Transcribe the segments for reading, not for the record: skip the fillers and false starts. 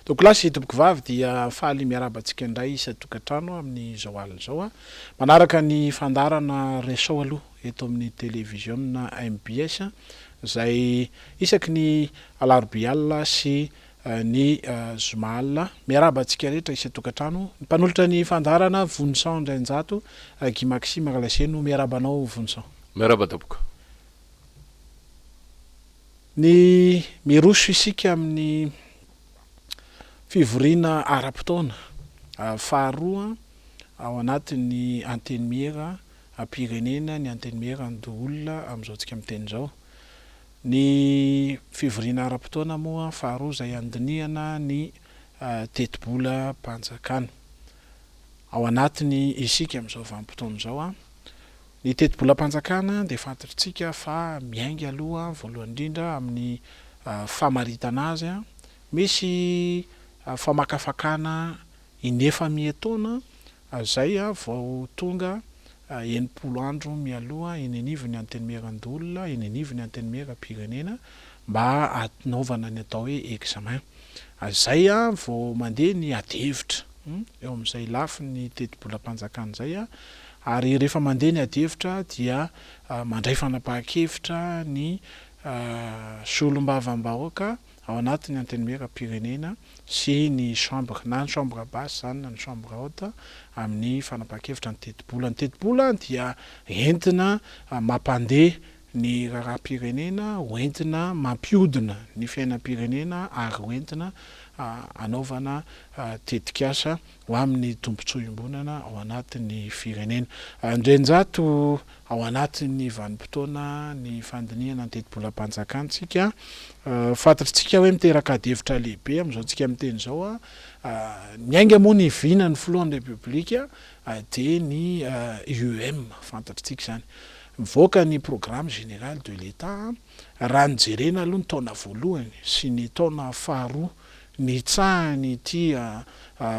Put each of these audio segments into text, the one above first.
Tompokolahy sy tompokovavy dia faly miarahaba antsika indray isan-tokantrano amin'izao alina izao. Manaraka ny fandaharana Resao aloha eto amin'ny televiziona mbs izay isaky ny alarobia alina sy ny zoma alina. Miarahaba antsika rehetra isan-tokantrano. Ny mpanolotra ny fandaharana Vonison Andrainjato, Guy Maxime Ralaseno. Miarahaba anao Vonison. Miarahaba tompoko. Ny miroso isika amin'ny fivoriana ara-potoana faharoa ao anatin'ny Antenimieram-pirenena, ny Antenimierandoholona amin'izao tsika miteny izao. Ny fivoriana ara-potoana moa faharoa izay handinihana ny tetibolam-panjakana. Ao anatiny isika amin'izao vanim-potoana izao. Ny tetibolam-panjakana dia fantatritsika fa miainga aloha voalohany indrindra amin'ny famaritana azy. Misy famakafakana in'efa-miha-taona izay vao tonga 60 andro mialoha eny anivon'ny Antenimierandoholona, eny anivon'ny Antenimierampirenena mba hanaovana ny atao hoe examen. Izay vao mandeha ny adihevitra eo amin'izay lafiny tetibolam-panjakana izay ary rehefa mandeha ny adihevitra dia mandray fanapahan-kevitra ny solombavambahoaka ao anatin'ny Antenimierampirenena sy ny chambre, na ny chambre basse izany na ny chambre haute amin'ny fanapahan-kevitra ny tetibola. Ny tetibola dia entina mampandeha ny raharaham-pirenena, ho entina mampihodina ny fiainam-pirenena ary ho entina hanaovana tetikasa ho amin'ny tombontsoa iombonana ao anatin'ny firenena. Andrianjato, ao anatin'ny vanim-potoana ny fandinihana ny tetibolam-panjakana isika. Fantatritsika hoe miteraka adihevitra lehibe amin'izao tsika miteny izao. Niainga moa ny vinan'ny filohan'ny Repoblika dia ny IEM, fantatritsika izany. Mivoaka ny programme général de l'Etat, raha ny jerena aloha ny taona voalohany sy ny taona faharoa nitsahan'ity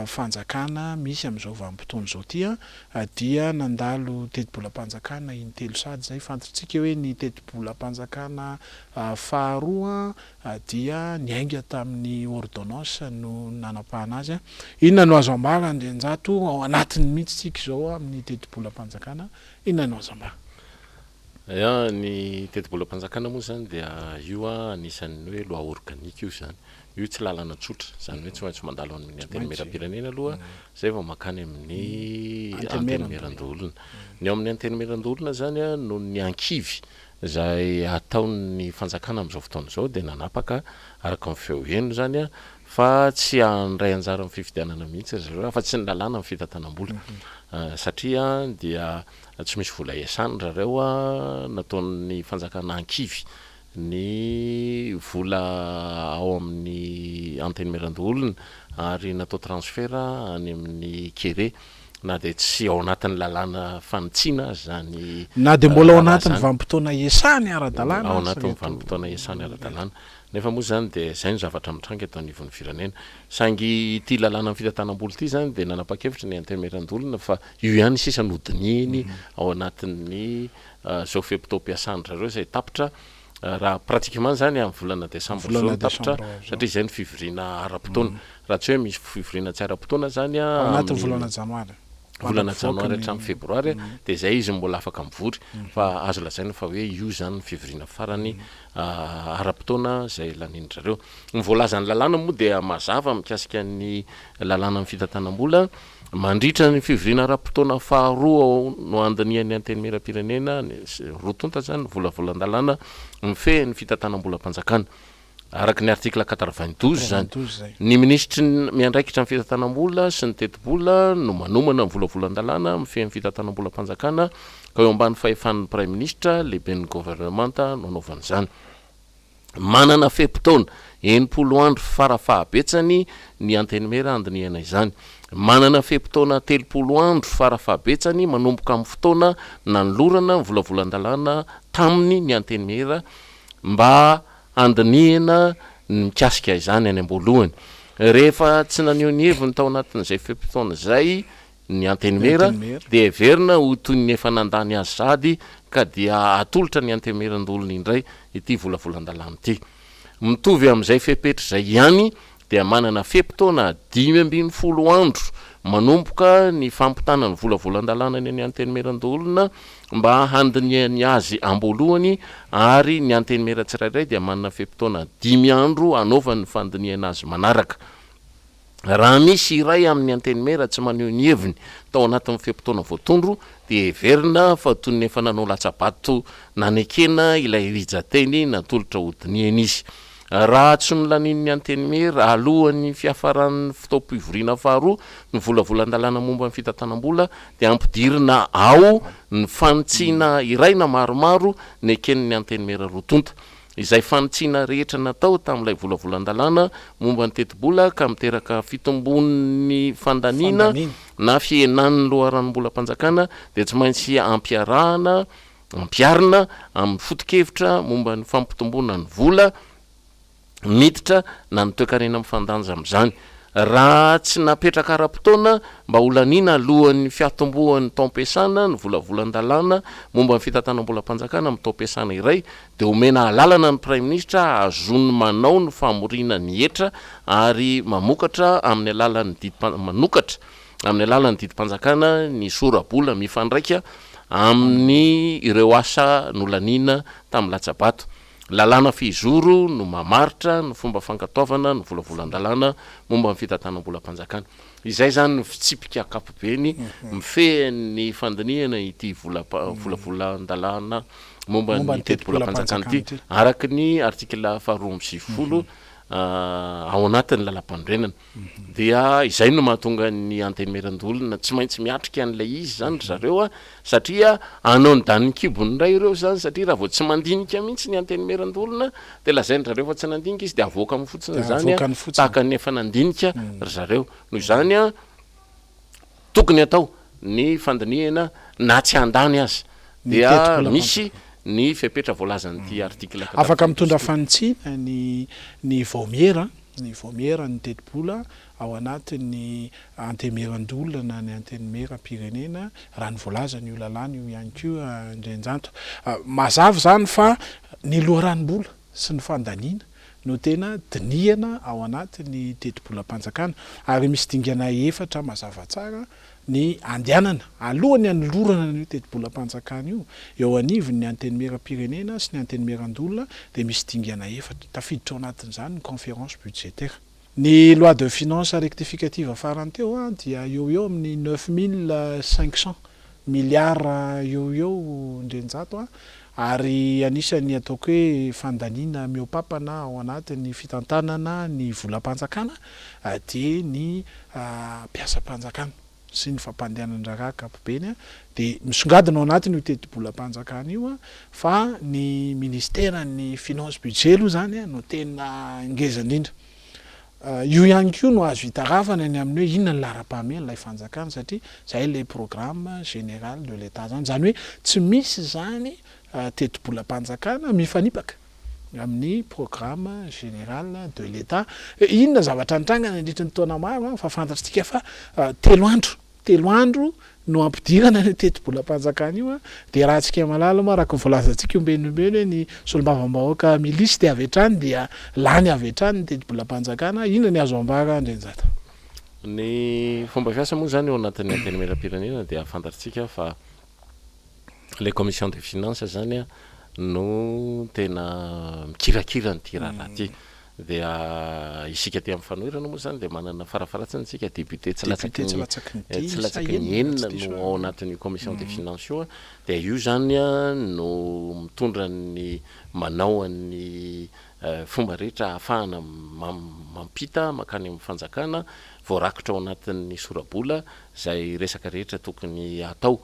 fanjakana misy amin'izao vanim-potoana izao ity dia nandalo tetibolam-panjakana intelo sady izay. Fantatsika hoe ny tetibolam-panjakana faharoa dia niainga tamin'ny ordonnance no nanapahana azy. Inona no azo ambara Andrianjato ao anatiny mihitsy tsika izao amin'ny tetibolam-panjakana? Inona no azo ambara? Ya, ny tetibolam-panjakana moa izany dia io anisan'ny hoe loi organique io izany. Io tsy lalana tsotra, izany hoe tsy maintsy mandalo amin'ny Antenimierampirenena aloha izay vao mankany amin'ny Antenimierandoholona. Ny ao amin'ny Antenimierandoholona izany noho ny ankivy izay ataon'ny fanjakana amin'izao fotoana izao dia nanapaka araka ny feo heno izany fa tsy handray anjara amin'ny fifidianana mihitsy ry zareo afa-tsy ny lalàna amin'ny fitantanam-bola satria dia tsy misy vola iasany ry zareo, nataon'ny fanjakana ankivy ny vola ao amin'ny antenimierandoholona ary natao transfert any amin'ny kere na dia tsy ao anatin'ny lalàna fanitsiana aza izany Na dia mbola ao raharaha anatin'ny izany. vanim-potoana iasany ara-dalàna Ao aza anatin'ny ireto vanim-potoana iasany ara-dalàna. Nefa moa izany dia izay no zavatra mitranga eto anivon'ny firenena. Saingy ity lalànan'ny fitantanam-bola ity izany dia nanapa-kevitra ny Antenimierandoholona fa io ihany sisa no hodinihiny ao anatin'ny izao fe-potoam-piasan-dry zareo izay tapitra raha pratiquement izany amin'ny volana desambra izao no tapitra satria izay no fivoriana ara-potoana. Raha tsy hoe misy fivoriana tsy ara-potoana izany Ao anatin'ny volana janoary. Volana janoary hatramin'ny febroary dia izay izy no mbola afaka mivory fa azo lazaina fa hoe io izany no fivoriana farany ara-potoana izay lanian-dry zareo. Ny voalazan'ny lalàna moa dia mazava mikasika ny lalànan'ny fitantanam-bola, mandritra ny fivoriana ara-potoana faharoa ao no andinihan'ny Antenimierampirenena, ny roa tonta izany, ny volavolan-dalàna mifehy ny fitantanam-bolam-panjakana. Araka ny article 92 izany, ny minisitry ny miandraikitra ny fitantanam-bola sy ny tetibola no manomana ny volavolan-dalàna mifehy ny fitantanam-bolam-panjakana ka eo ambany fahefan'ny Praiminisitra, lehiben'ny governemanta no anaovana izany. Manana fe-potoana 60 andro fara fahabetsany ny Antenimiera handinihana izany. Manana fe-potoana 30 andro fara fahabetsany manomboka amin'ny fotoana nanolorana ny volavolan-dalàna taminy ny Antenimiera mba handinihina ny mikasika izany any am-boalohany. Rehefa tsy naneho ny heviny tao anatin'izay fe-potoana izay ny Antenimiera dia heverina ho toy ny efa nandany azy sahady ka dia atolotra ny Antenimierandoholona indray ity volavolan-dalàna ity. Mitovy amin'izay fepetra izay ihany dia manana fe-potoana 15 andro manomboka ny fampitana ny volavolan-dalàna any amin'ny Antenimierandoholona mba handinihany azy am-boalohany ary ny Antenimiera tsirairay dia manana fe-potoana dimy andro hanaovany ny fandinihana azy manaraka. Raha misy iray amin'ny Antenimiera tsy maneho ny heviny tao anatin'ny fe-potoana voatondro dia heverina fa toy ny efa nanao latsa-bato nanekena ilay rijan-teny natolotra hodinihana izy. Raha tsy nolanian'ny Antenimiera alohan'ny fiafaran'ny fotoam-pivoriana faharoa ny volavolan-dalàna momba ny fitantanam-bola dia ampidirina ao ny fanitsiana iray na maromaro neken'ny Antenimiera roa tonta. Izay fanitsiana rehetra natao tamin'ilay volavolan-dalàna momba ny tetibola ka miteraka fitombon'ny fandaniana na fihenan'ny loharanom-bolam-panjakana dia tsy maintsy ampiarahana Ampiharina amin'ny foto-kevitra momba ny fampitomboana ny vola miditra na ny toekarena mifandanja amin'izany. Raha tsy napetraka ara-potoana mba ho laniana alohan'ny fiatombohan'ny taom-piasana ny volavolan-dalàna momba ny fitantanam-bolam-panjakana amin'ny taom-piasana iray dia omena alalana ny Praiminisitra hahazoany manao ny famoriana ny hetra ary mamokatra amin'ny alalan'ny didim-, manokatra amin'ny alalan'ny didim-panjakana ny sora-bola mifandraika amin'ny ireo asa nolaniana tamin'ny latsa-bato. Lalàna fehizoro no mamaritra ny fomba fankatoavana ny volavolan-dalàna momba ny fitantanam-bolam-panjakana. Izay izany ny fitsipika ankapobeny mifehy ny fandinihana ity volavolan-dalàna momba ny tetibolam-panjakana ity, araka ny artikla faharoa amby sivifolo ao anatin'ny lalàmpanorenana. Dia izay no mahatonga ny Antenimierandoholona tsy maintsy miatrika an'ilay izy izany ry zareo a, satria hanao ny danin'ny kibony indray ireo izany, satria raha vao tsy mandinika mihitsy ny Antenimierandoholona dia lazain-dry zareo fa tsy nandinika izy dia avoakany fotsiny izany a, tahaka ny efa nandinika ry zareo. Noho izany a, tokony hatao ny fandinihana na tsy handany aza dia misy ny fepetra voalazan'ity article Afaka mitondra fanitsiana ny ny vaomiera ny vaomieran'ny tetibola ao anatin'ny Antenimierandoholona na ny Antenimierampirenena, raha ny voalazan'io lalàna io ihany koa Andrianjanto. Mazava izany fa ny loharanom-bola sy ny fandaniana no tena dinihana ao anatin'ny tetibolam-panjakana ary misy dingana efatra mazava tsara ny andehanana alohan'ny hanolorana an'io tetibolam-panjakana io eo anivon'ny Antenimierampirenena sy ny Antenimierandoholona dia misy dingana efatra, tafiditra ao anatin'izany ny conférence budgétaire. Ny loi de finances rectificative farany teo dia eo ho eo amin'ny 9500 milliards eo ho eo indrenjato ary anisan'ny ataoko hoe fandaniana mihoa-papana ao anatin'ny fitantanana ny volam-panjakana dia ny mpiasam-panjakana sy ny fampandehanan-draharaha ankapobeny dia misongadina ao anatin'io tetibolam-panjakana io fa ny ministeran'ny finance budget aloha izany no tena ngeza indrindra. Io ihany koa no azo itarafana ny amin'ny hoe inona ny laharam-pahamehana ilay fanjakana satria izay ilay programme général de l'Etat izany. Izany hoe tsy misy izany tetibolam-panjakana mifanipaka amin'ny programme général de l'Etat. Inona zavatra nitranga nandritry ny taona maro fa fantatr'tsika fa telo andro Telo andro no ampidirana an'io tetibolam-panjakana io dia raha antsika mahalala moa araka ny voalazantsika ombieny ombieny hoe ny solombavambahoaka milisy dia avy hatrany dia lany avy hatrany ny tetibolam-panjakana, inona ny azo ambara Andrianjato? Ny fomba fiasa moa izany eo anatin'ny Antenimierampirenena dia fantatritsika fa ilay commission des finances izany no tena mikirakira an'ity raharaha ity. Dia isika aty amin'ny fanoherana moa izany dia manana farafaharatsiny isika député tsy latsaky ny tsy latsaky ny enina no ao anatin'io commission des finances io dia io izany no mitondra ny manao an'ny fomba rehetra ahafahana mampita mankany amin'ny fanjakana voarakitra ao anatin'ny sora-bola izay resaka rehetra tokony hatao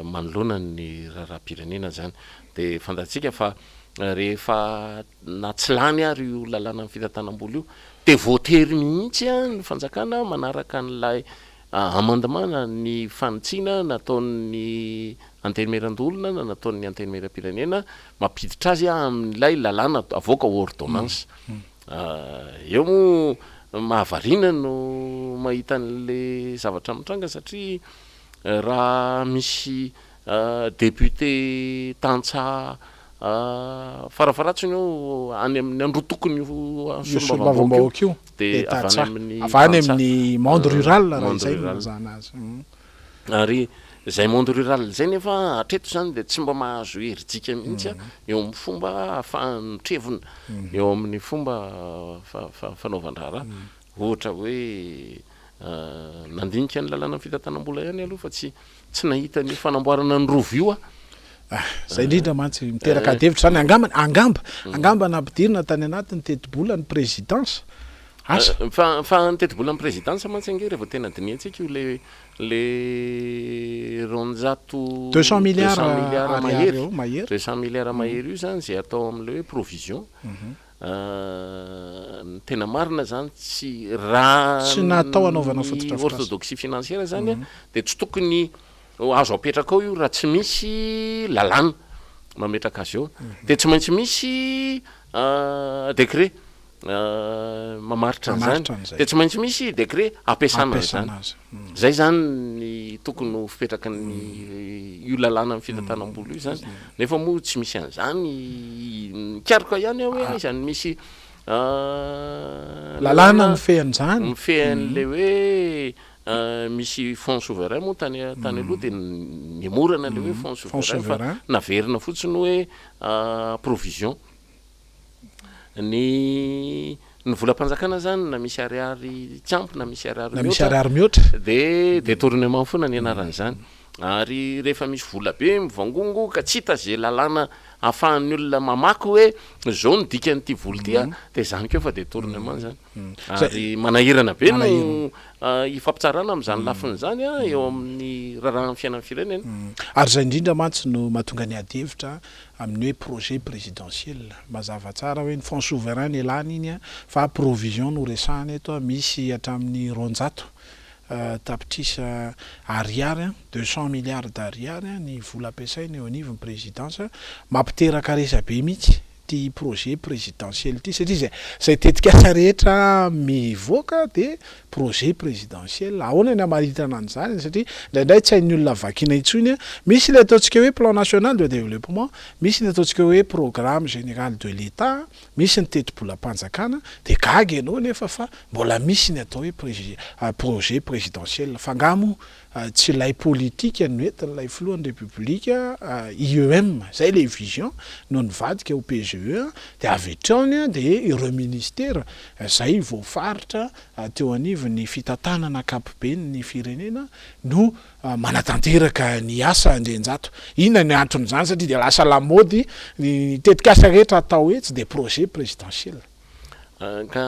manoloana ny raharaham-pirenena izany. Dia fantatsika fa rehefa na tsy lany ary io lalànan'ny fitantanam-bola io dia voatery mihitsy ny fanjakana manaraka an'ilay amendement na ny fanitsiana nataon'ny Antenimierandoholona na nataon'ny Antenimierampirenena mampiditra azy amin'ilay lalàna avoaka ordonnance. Eo moa mahavariana no mahita an'ilay zavatra mitranga satria raha misy député tantsaha. Farafaharatsiny eo any amin'ny androtokon'io solombavambahoaka io dia avy any amin'ny avy any amin'ny monde rural raha izay no ilazana azy. Ary izay monde rural izay nefa hatreto izany dia tsy mba mahazo herijika mihitsy eo amin'ny fomba ahafahany mitrevona, eo amin'ny fomba fanaovan-draharaha. Ohatra hoe nandinika ny lalànan'ny fitantanam-bola ihany aloha fa tsy Tsy nahita an'io fanamboarana ny rova io aho. Ah, zay indrindra mantsy miteraka ady hevitra zany. Angamba, angamba, angamba nampidirina tany anatin'ny tetibola ny présidence. Asa. Fa, fa ny tetibolan'ny présidence mantsy ange rehefa tena dinihantsika io le, le 200, 200 milliards 200 milliards ariary mahery, eo, mahery. 200 milliards mahery io zany zay atao amin'ilay hoe provision. Ny tena marina zany tsy raha Tsy natao hanaovana ny fotodrafitrasa. orthodoxie financière zany dia tsy tokony ho azo apetraka ao io raha tsy misy lalàna mametraka azy eo. Dia tsy maintsy misy décret mamaritra an'izany. Mamaritra an'izay. Dia tsy maintsy misy décret ampiasana an'izany. Ampiasana azy. Zay zany ny tokony ho fipetraky ny io lalàna ny fitantanam-bola io zany. Nefa moa tsy misy an'izany, nikaroka ihany aho hoe aiza no misy lalàna mifehy an'izany. Mifehy an'ilay hoe misy fonds souverain moa tany tany aloha dia nemorana ilay hoe fonds souverain fa naverina fotsiny hoe provision. Ny ny volam-panjakana zany na misy ariary tsy ampy na misy ariary Na misy ariary mihoatra. de détournement foana ny anaran'izany. Ary rehefa misy vola be mivangongo ka tsy hita ze lalàna ahafahan'ny olona mamaky hoe zao no dikan'ity vola ity an, de zany koa efa détournement zany. Ary manahirana be no ifampitsarana amin'izany lafiny izany an, eo amin'ny raharahan'ny fiainan'ny firenena. Ary izay indrindra mantsy no mahatonga ny ady hevitra amin'ny hoe projet présidentiel. Mazava tsara hoe ny fonds souverain nialana iny fa provision no resahana eto, misy hatramin'ny 200 tapitrisa ariary, 200 milliards d'ariary ny vola ampiasaina eo anivon'ny présidence, mampiteraka resabe mihitsy ity projet présidentiel ity satria izay izay tetikasa rehetra mivoaka dia projet présidentiel. Ahoana ny hamaritana an'izany satria indraindray tsy hain'ny olona vakiana intsony. Misy ilay ataontsika hoe plan national de développement, misy ny ataontsika hoe programme général de l'Etat, misy ny tetibolam-panjakana, dia gaga ianao nefa fa mbola misy ny atao hoe projet présidentiel. Fa angaha moa Tsy ilay politika noentin'ilay filohan'ny Repoblika, IEM, izay ilay vision, no nivadika ho PGE, dia avy hatrany dia ireo ministera izay voafaritra teo anivon'ny fitantanana ankapobeny ny firenena no manatanteraka ny asa Andrianjato. Inona ny anton'izany satria dia lasa lamaody ny tetikasa rehetra atao etsy dia projet présidentiel. Ka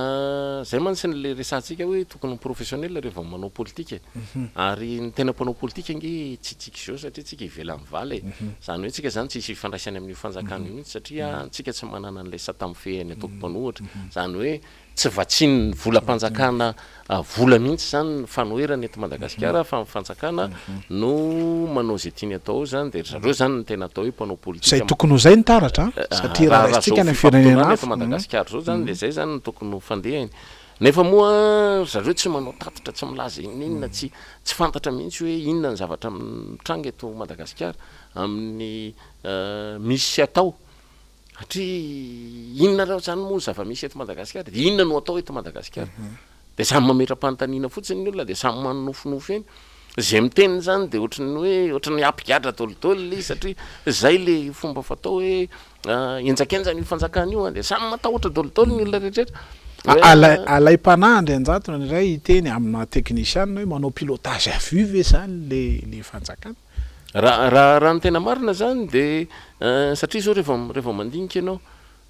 zay mantsy ny le resahantsika hoe tokony ho professionnel rehefa manao politika e. Ary ny tena mpanao politika ange tsy tsika izao satria tsika ivelan'ny vala e. Zany hoe tsika zany tsisy ifandraisany amin'io fanjakana io mihitsy satria tsika tsy manana an'ilay sata mifehy ny antoko mpanohitra. Zany hoe tsy vatsian'ny volam-panjakana vola mihitsy zany ny fanoherana eto Madagasikara fa ny fanjakana no manao izay tiany atao ao zany dia ry zareo zany no tena atao hoe mpanao politika. Izay tokony ho izay ny taratra an, satria raha raisintsika any amin'ny firenena hafa. Eto Madagasikara izao zany dia izay zany no tokony ho fandehany. Nefa moa ry zareo tsy manao tatitra, tsy milaza inona inona, tsy tsy fantatra mihitsy hoe inona ny zavatra mitranga eto Madagasikara amin'ny misy atao. Satria inona raha zany moa ny zava-misy eto Madagasikara? Dia inona no atao eto Madagasikara? Dia samy mametra-panontaniana fotsiny ny olona, dia samy manonofinofy eny. Izay miteny izany dia ohatran'ny hoe ohatran'ny hampigadra daholo ilay izy satria izay ilay fomba fatao hoe henjakenjana io fanjakana io an, dia samy matahotra daholo ny olona rehetra rehetra. Alaim-panahy Andrianjato indraindray hiteny amina teknisianina hoe manao pilotage à vue ve izany ilay fanjakana? Raha raha raha ny tena marina zany de satria zao rehefa rehefa mandinika ianao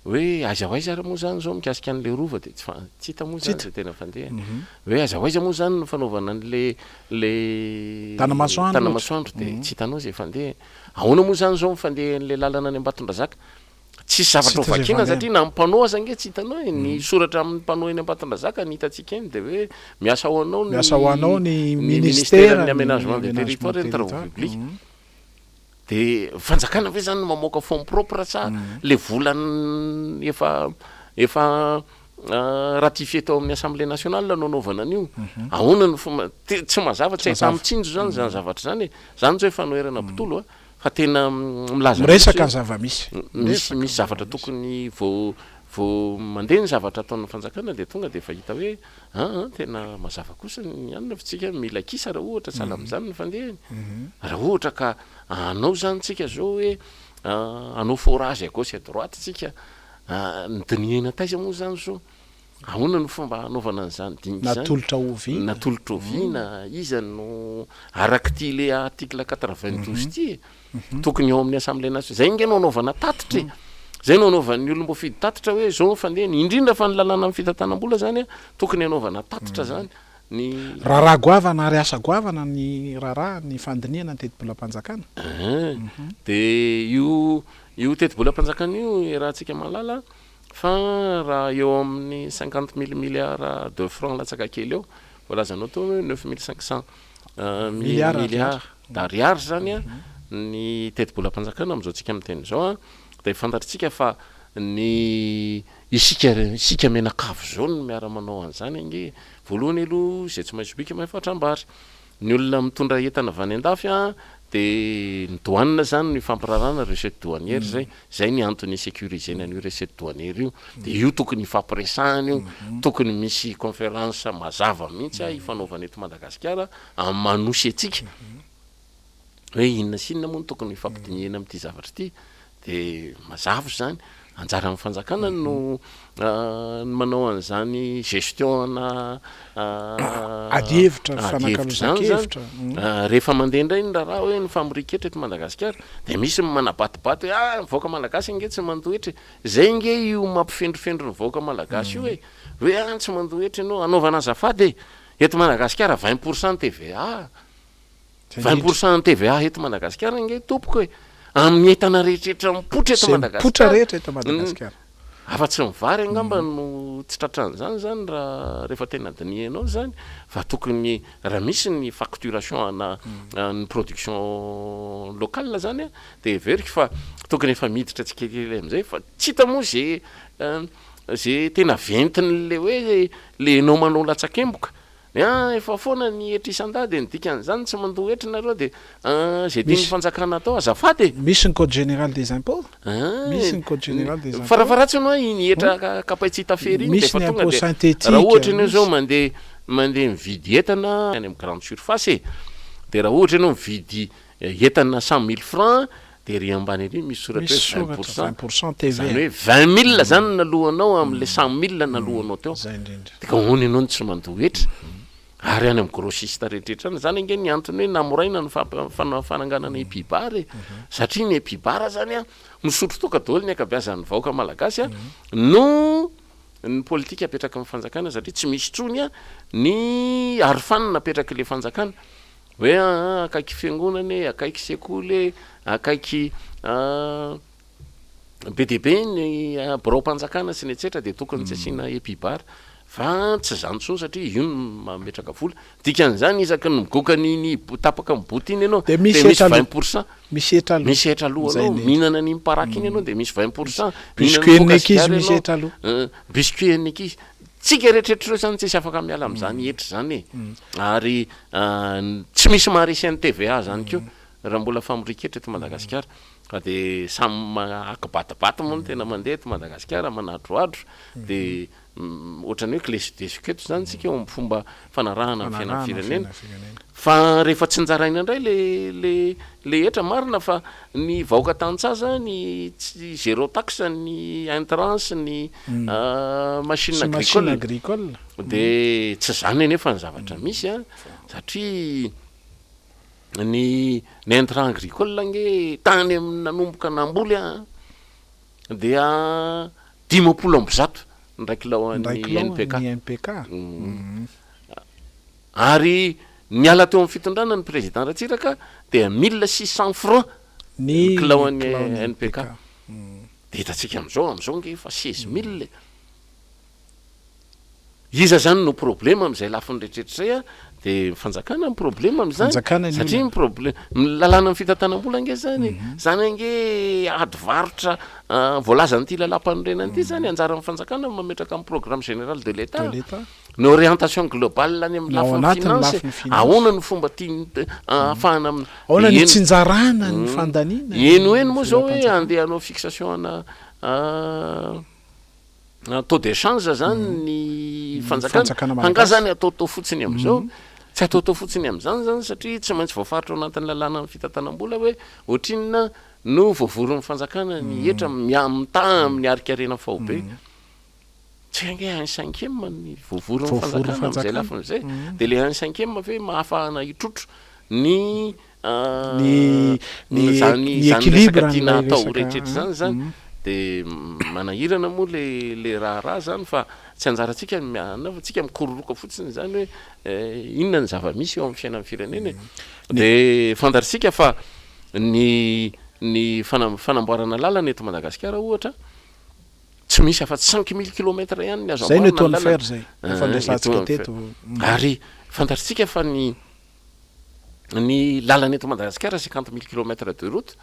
hoe aiza ho aiza ary moa zany zao mikasika an'le rova de tsy fa- tsy hita moa zany zay tena fandehany. Hoe aiza ho aiza moa zany ny fanaovana an'le le Tanamasoandro ohatra. Tanamasoandro de tsy hitanao zay fandehany. Ahoana moa zany zao ny fandehan'le lalana any Ambatondrazaka? Tsisy zavatra ho vakiana satria na ny panneau aza ange tsy hitanao e, ny soratra amin'ny panneau eny Ambatondrazaka ny hitantsika eny dia hoe miasa ho anao ny Miasa ho anao ny ministeran'ny aménagement des territoires et ny travaux publics. Dia fanjakana ve zany no mamoaka fonds propre sa le vola efa efa ratifié tao amin'ny assemblée nationale no anaovana an'io? Ahoana no fomba, tsy mazava, tsy ahita mitsinjo zany izany zavatra izany e. Izany tsy hoe fanoherana mpitolo a. Fa tena milaza mihitsy Miresaka ny zava-misy. Misy misy zavatra tokony vao vao mandeha ny zavatra ataon'ny fanjakana dia tonga dia efa hita hoe aa tena mazava kosa ny anona fa tsika mila kisa raha ohatra sahala amin'izany ny fandehany. Raha ohatra ka hanao izany tsika zao hoe hanao forage à gauche à droite tsika, ny dinihina taiza moa izany zao? Ahoana no fomba hanaovana an'izany dinika izany? Natolotra oviana? Natolotra oviana? Iza no arak'ity le article 92 ity e? Tokony ao amin'ny assemblée nationale. Zay ange no anaovana tatitra e. Zay no anaovan'ny olom-boafidy tatitra hoe zao ny fandehany. Indrindra fa ny lalàna amin'ny fitantanam-bola zany tokony hanaovana tatitra zany ny. Raharaha goavana ary asa goavana ny raharaha ny fandinihana ny tetibolam-panjakana. Eeh. Dia io io tetibolam-panjakana io iarahantsika mahalala Fa raha eo amin'ny 50 mille milliards de francs latsaka kely eo, voalazanao teo hoe 9500 milliards d'ariary zany ny tetibolam-panjakana amin'izao tsika miteny izao an, dia fantatritsika fa ny isika isika mianakavy izao no miara-manao an'izany ange e. Voalohany aloha izay tsy mahay sobika mahay fatram-bary. Ny olona mitondra entana avy any an-dafy an, dia ny douane zany no ifampiraharahana, recette douanière zay, zay ny antony hi-sécuriser-na an'io recette douanière io, dia io tokony hifampiresahana io, tokony misy conférence mazava mihitsy an hifanaovana eto Madagasikara amin'ny maha nosy antsika, hoe inona sy inona moa no tokony hifampidinihina amin'ity zavatra ity, Dia mazava izany, anjaran'ny fanjakana no ny manao an'izany gestion ana ady hevitra, fanakalozan-kevitra. Rehefa mandeha indray ny raharaha hoe ny famorian-ketra eto Madagasikara dia misy ny manabatibaty hoe ah ny vahoaka malagasy ange tsy mandoa hetra e. Izay ange io mampifendrofendro ny vahoaka malagasy io e. Hoe ah tsy mandoa hetra ianao, anaovana azafady e. Eto Madagasikara 20 pour cent ny TVA. 20 pour cent ny TVA eto Madagasikara ange tompoko e! Amin'ny entana rehetrarehetra mipoitra eto Izay mipoitra Madagasikara. rehetra eto Madagasikara. Afa-tsy ny vary angamba no tsy tratran'izany izany raha rehefa tena dinihinao izany fa tokony raha misy ny facturation ana ny production locale izany an dia heveriko fa tokony efa miditra tsikelikely amin'izay fa tsy hita moa ze ze tena ventin'le hoe le enao manao latsakemboka. Ah efa foana ny hetra isan-dahy dia ny dikan'izany tsy mandoa hetra nareo dia ah izay tian'ny fanjakana atao azafady e! Misy ny code général des impôts, misy ny code général des impôts. Farafaharatsiny hoa iny hetra kapain-tsy hita fery iny dia Misy efa ny tonga impôt dia synthétique, raha ohatra ianao izao misy. mandeha mandeha mividy entana any amin'ny grande surface e, dia raha ohatra ianao mividy entana 100 mille francs dia ery ambany ery misy soratra Misy hoe 20 soratra pour cent, 20 pour cent TVA. izany hoe 20 mille zany no naloanao amin'ilay 100 mille naloanao teo. Zay indrindra. Dia ka ahoana ianao no tsy mandoa hetra? Ary any amin'ny grossiste rehetrarehetra any, izany ange ny antony hoe namoraina ny fananganana epi-bar e. Satria ny epi-bar zany an, misotro toaka daholo ny ankabeazan'ny vahoaka malagasy an, no ny politika apetraky ny fanjakana satria tsy misy intsony an ny arofanina apetrak'ilay fanjakana. Hoe aa akaiky fiangonana e, akaiky sekoly e, akaiky be dia be ny biraom-panjakana sy ny etsetra dia tokony tsy asiana epi-bar fa tsy izany intsony satria io no mametraka vola. Dikan'izany isaky ny migoka an'iny tapaka ny boty iny ianao Dia dia misy misy hetra aloha. 20 pour cent. Misy hetra aloha. Misy hetra aloha Izay anao, indrindra. mihinana an'iny paraky iny ianao dia misy 20 pour cent, mihinana Biscuit mifoka an'ny ankizy sigara misy ianao, hetra aloha. biscuit an'ny ankizy. Tsika rehetrarehetra ireo zany tsisy afaka miala amin'izany hetra izany e. Ary tsy misy maharesy an'ny TVA zany koa raha mbola famorian-ketra eto Madagasikara. Fa dia samy akibatibaty moa no tena mandeha eto Madagasikara, manadrohadro. Dia ohatran'ny hoe kilesidesoka eto izany tsika eo amin'ny fomba fanarahana ny fiainan'ny firenena. Fa rehefa tsinjaraina indray le le le hetra, marina fa ny vahoaka tantsaha zany tsy zéro taxe ny intrant sy ny machine Machine agricole. agricole. De tsy zany anefa ny zavatra misy an, satria ny ny intrant agricole ange tany amin'ny nanomboka namboly an dia 150 ny iray kilao Iray an'ny kilao NPK. ny NPK. Ary niala teo amin'ny fitondrana ny président Ratsiraka dia 1600 francs ny Ny kilao an'ny kilao ny NPK. NPK. Dia hitantsika amin'izao, amin'izao ange efa 16 000 e. Iza zany no problema amin'izay lafiny rehetrarehetra izay a? Dia ny fanjakana ny problema amin'izany, Fanjakana ny satria olana. ny problema, ny lalànan'ny fitantanam-bola ange zany e, zany ange ady varotra voalazan'ity lalàmpanorenana ity zany, anjaran'ny fanjakana no mametraka ny programme général de l'Etat. De l'Etat. Ny orientation globale any amin'ny Ao lafiny anatin'ny finance, lafiny finance. ahoana no fomba tiany ahafahana am- Ahoana de ny eny- itsinjarana ny fandaniana ny Eny ho eny moa zao hoe volam-panjakana? andeha hanao fixation ana taux d'échange zany ny fanjakana. Fanjakana Angaha malagasy. zany ataotao fotsiny amin'izao? Tsy ataotao fotsiny amin'izany zany satria tsy maintsy voafaritra ao anatin'ny lalànan'ny fitantanam-bola hoe ohatrinona no voavoron'ny fanjakana ny hetra mitaha amin'ny harin-karena faobe. Tsy ange un cinquième ny voavoron'ny Voavoron'ny fanjakana amin'izay fanjakana. lafiny izay. Dia ilay un cinquième ve mahafahana hitrotro ny Ny ny zany ny zany équilibre resaka tiana an'ilay atao resaka rehetrarehetra zany zany. Dia manahirana moa le le raharaha zany fa tsy anjarantsika ny mianina fa tsika mikororoka fotsiny zany hoe inona ny zava-misy eo amin'ny fiainan'ny firenena e. Dia fantatritsika fa ny ny fanamboarana lalana eto Madagasikara ohatra tsy misy afa-tsy 5000 kilomètres ihany ny azo Zay no amboarina ny etoan'ny fer lalana. zay, efa niresahantsika Etoan'ny fer. teto. Ary fantatritsika fa ny ny lalana eto Madagasikara 50000 kilomètres de route,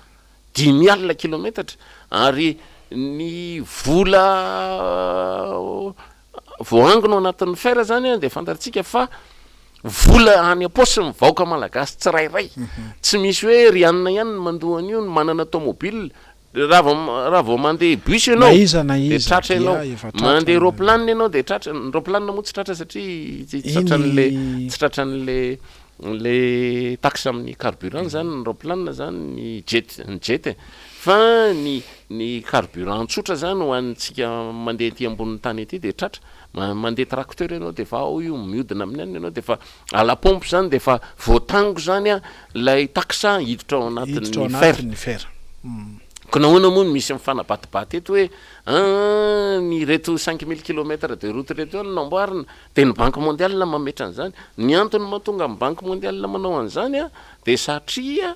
50 kilometatra, ary ny vola voaangona ao anatin'ny fer zany dia fantatritsika fa vola any am-paosin'ny vahoaka malagasy tsirairay. Tsy misy hoe ry anona ihany no mandoa an'io, ny manana tomobile, raha vao raha vao mandeha bus ianao Na iza na dia iza tratra dia ianao, efa tratra mandeha ny roplanina ianao dia tratra, ny roplanina moa tsy tratra satria tsy Iny tratran'le tsy tratran'le le taxe amin'ny carburant zany ny roplanina zany ny jet ny jet e, fa ny ny carburant tsotra zany ho antsika mandeha aty ambonin'ny tany aty dia tratra, mandeha tracteur ianao dia efa ao io, mihodina amin'ny anona ianao dia efa à la pompe zany dia efa voatango zany an ilay taxe hiditra ao Hiditra ao anatin'ny fer. anatin'ny fer. Ko nahoana moa no misy mifanabatibaty eto hoe an ny ireto 5000 kilomètres de route ireto ihany no namboarina, dia ny banque mondiale mametra an'izany. Ny antony mahatonga ny banque mondiale manao an'izany an dia satria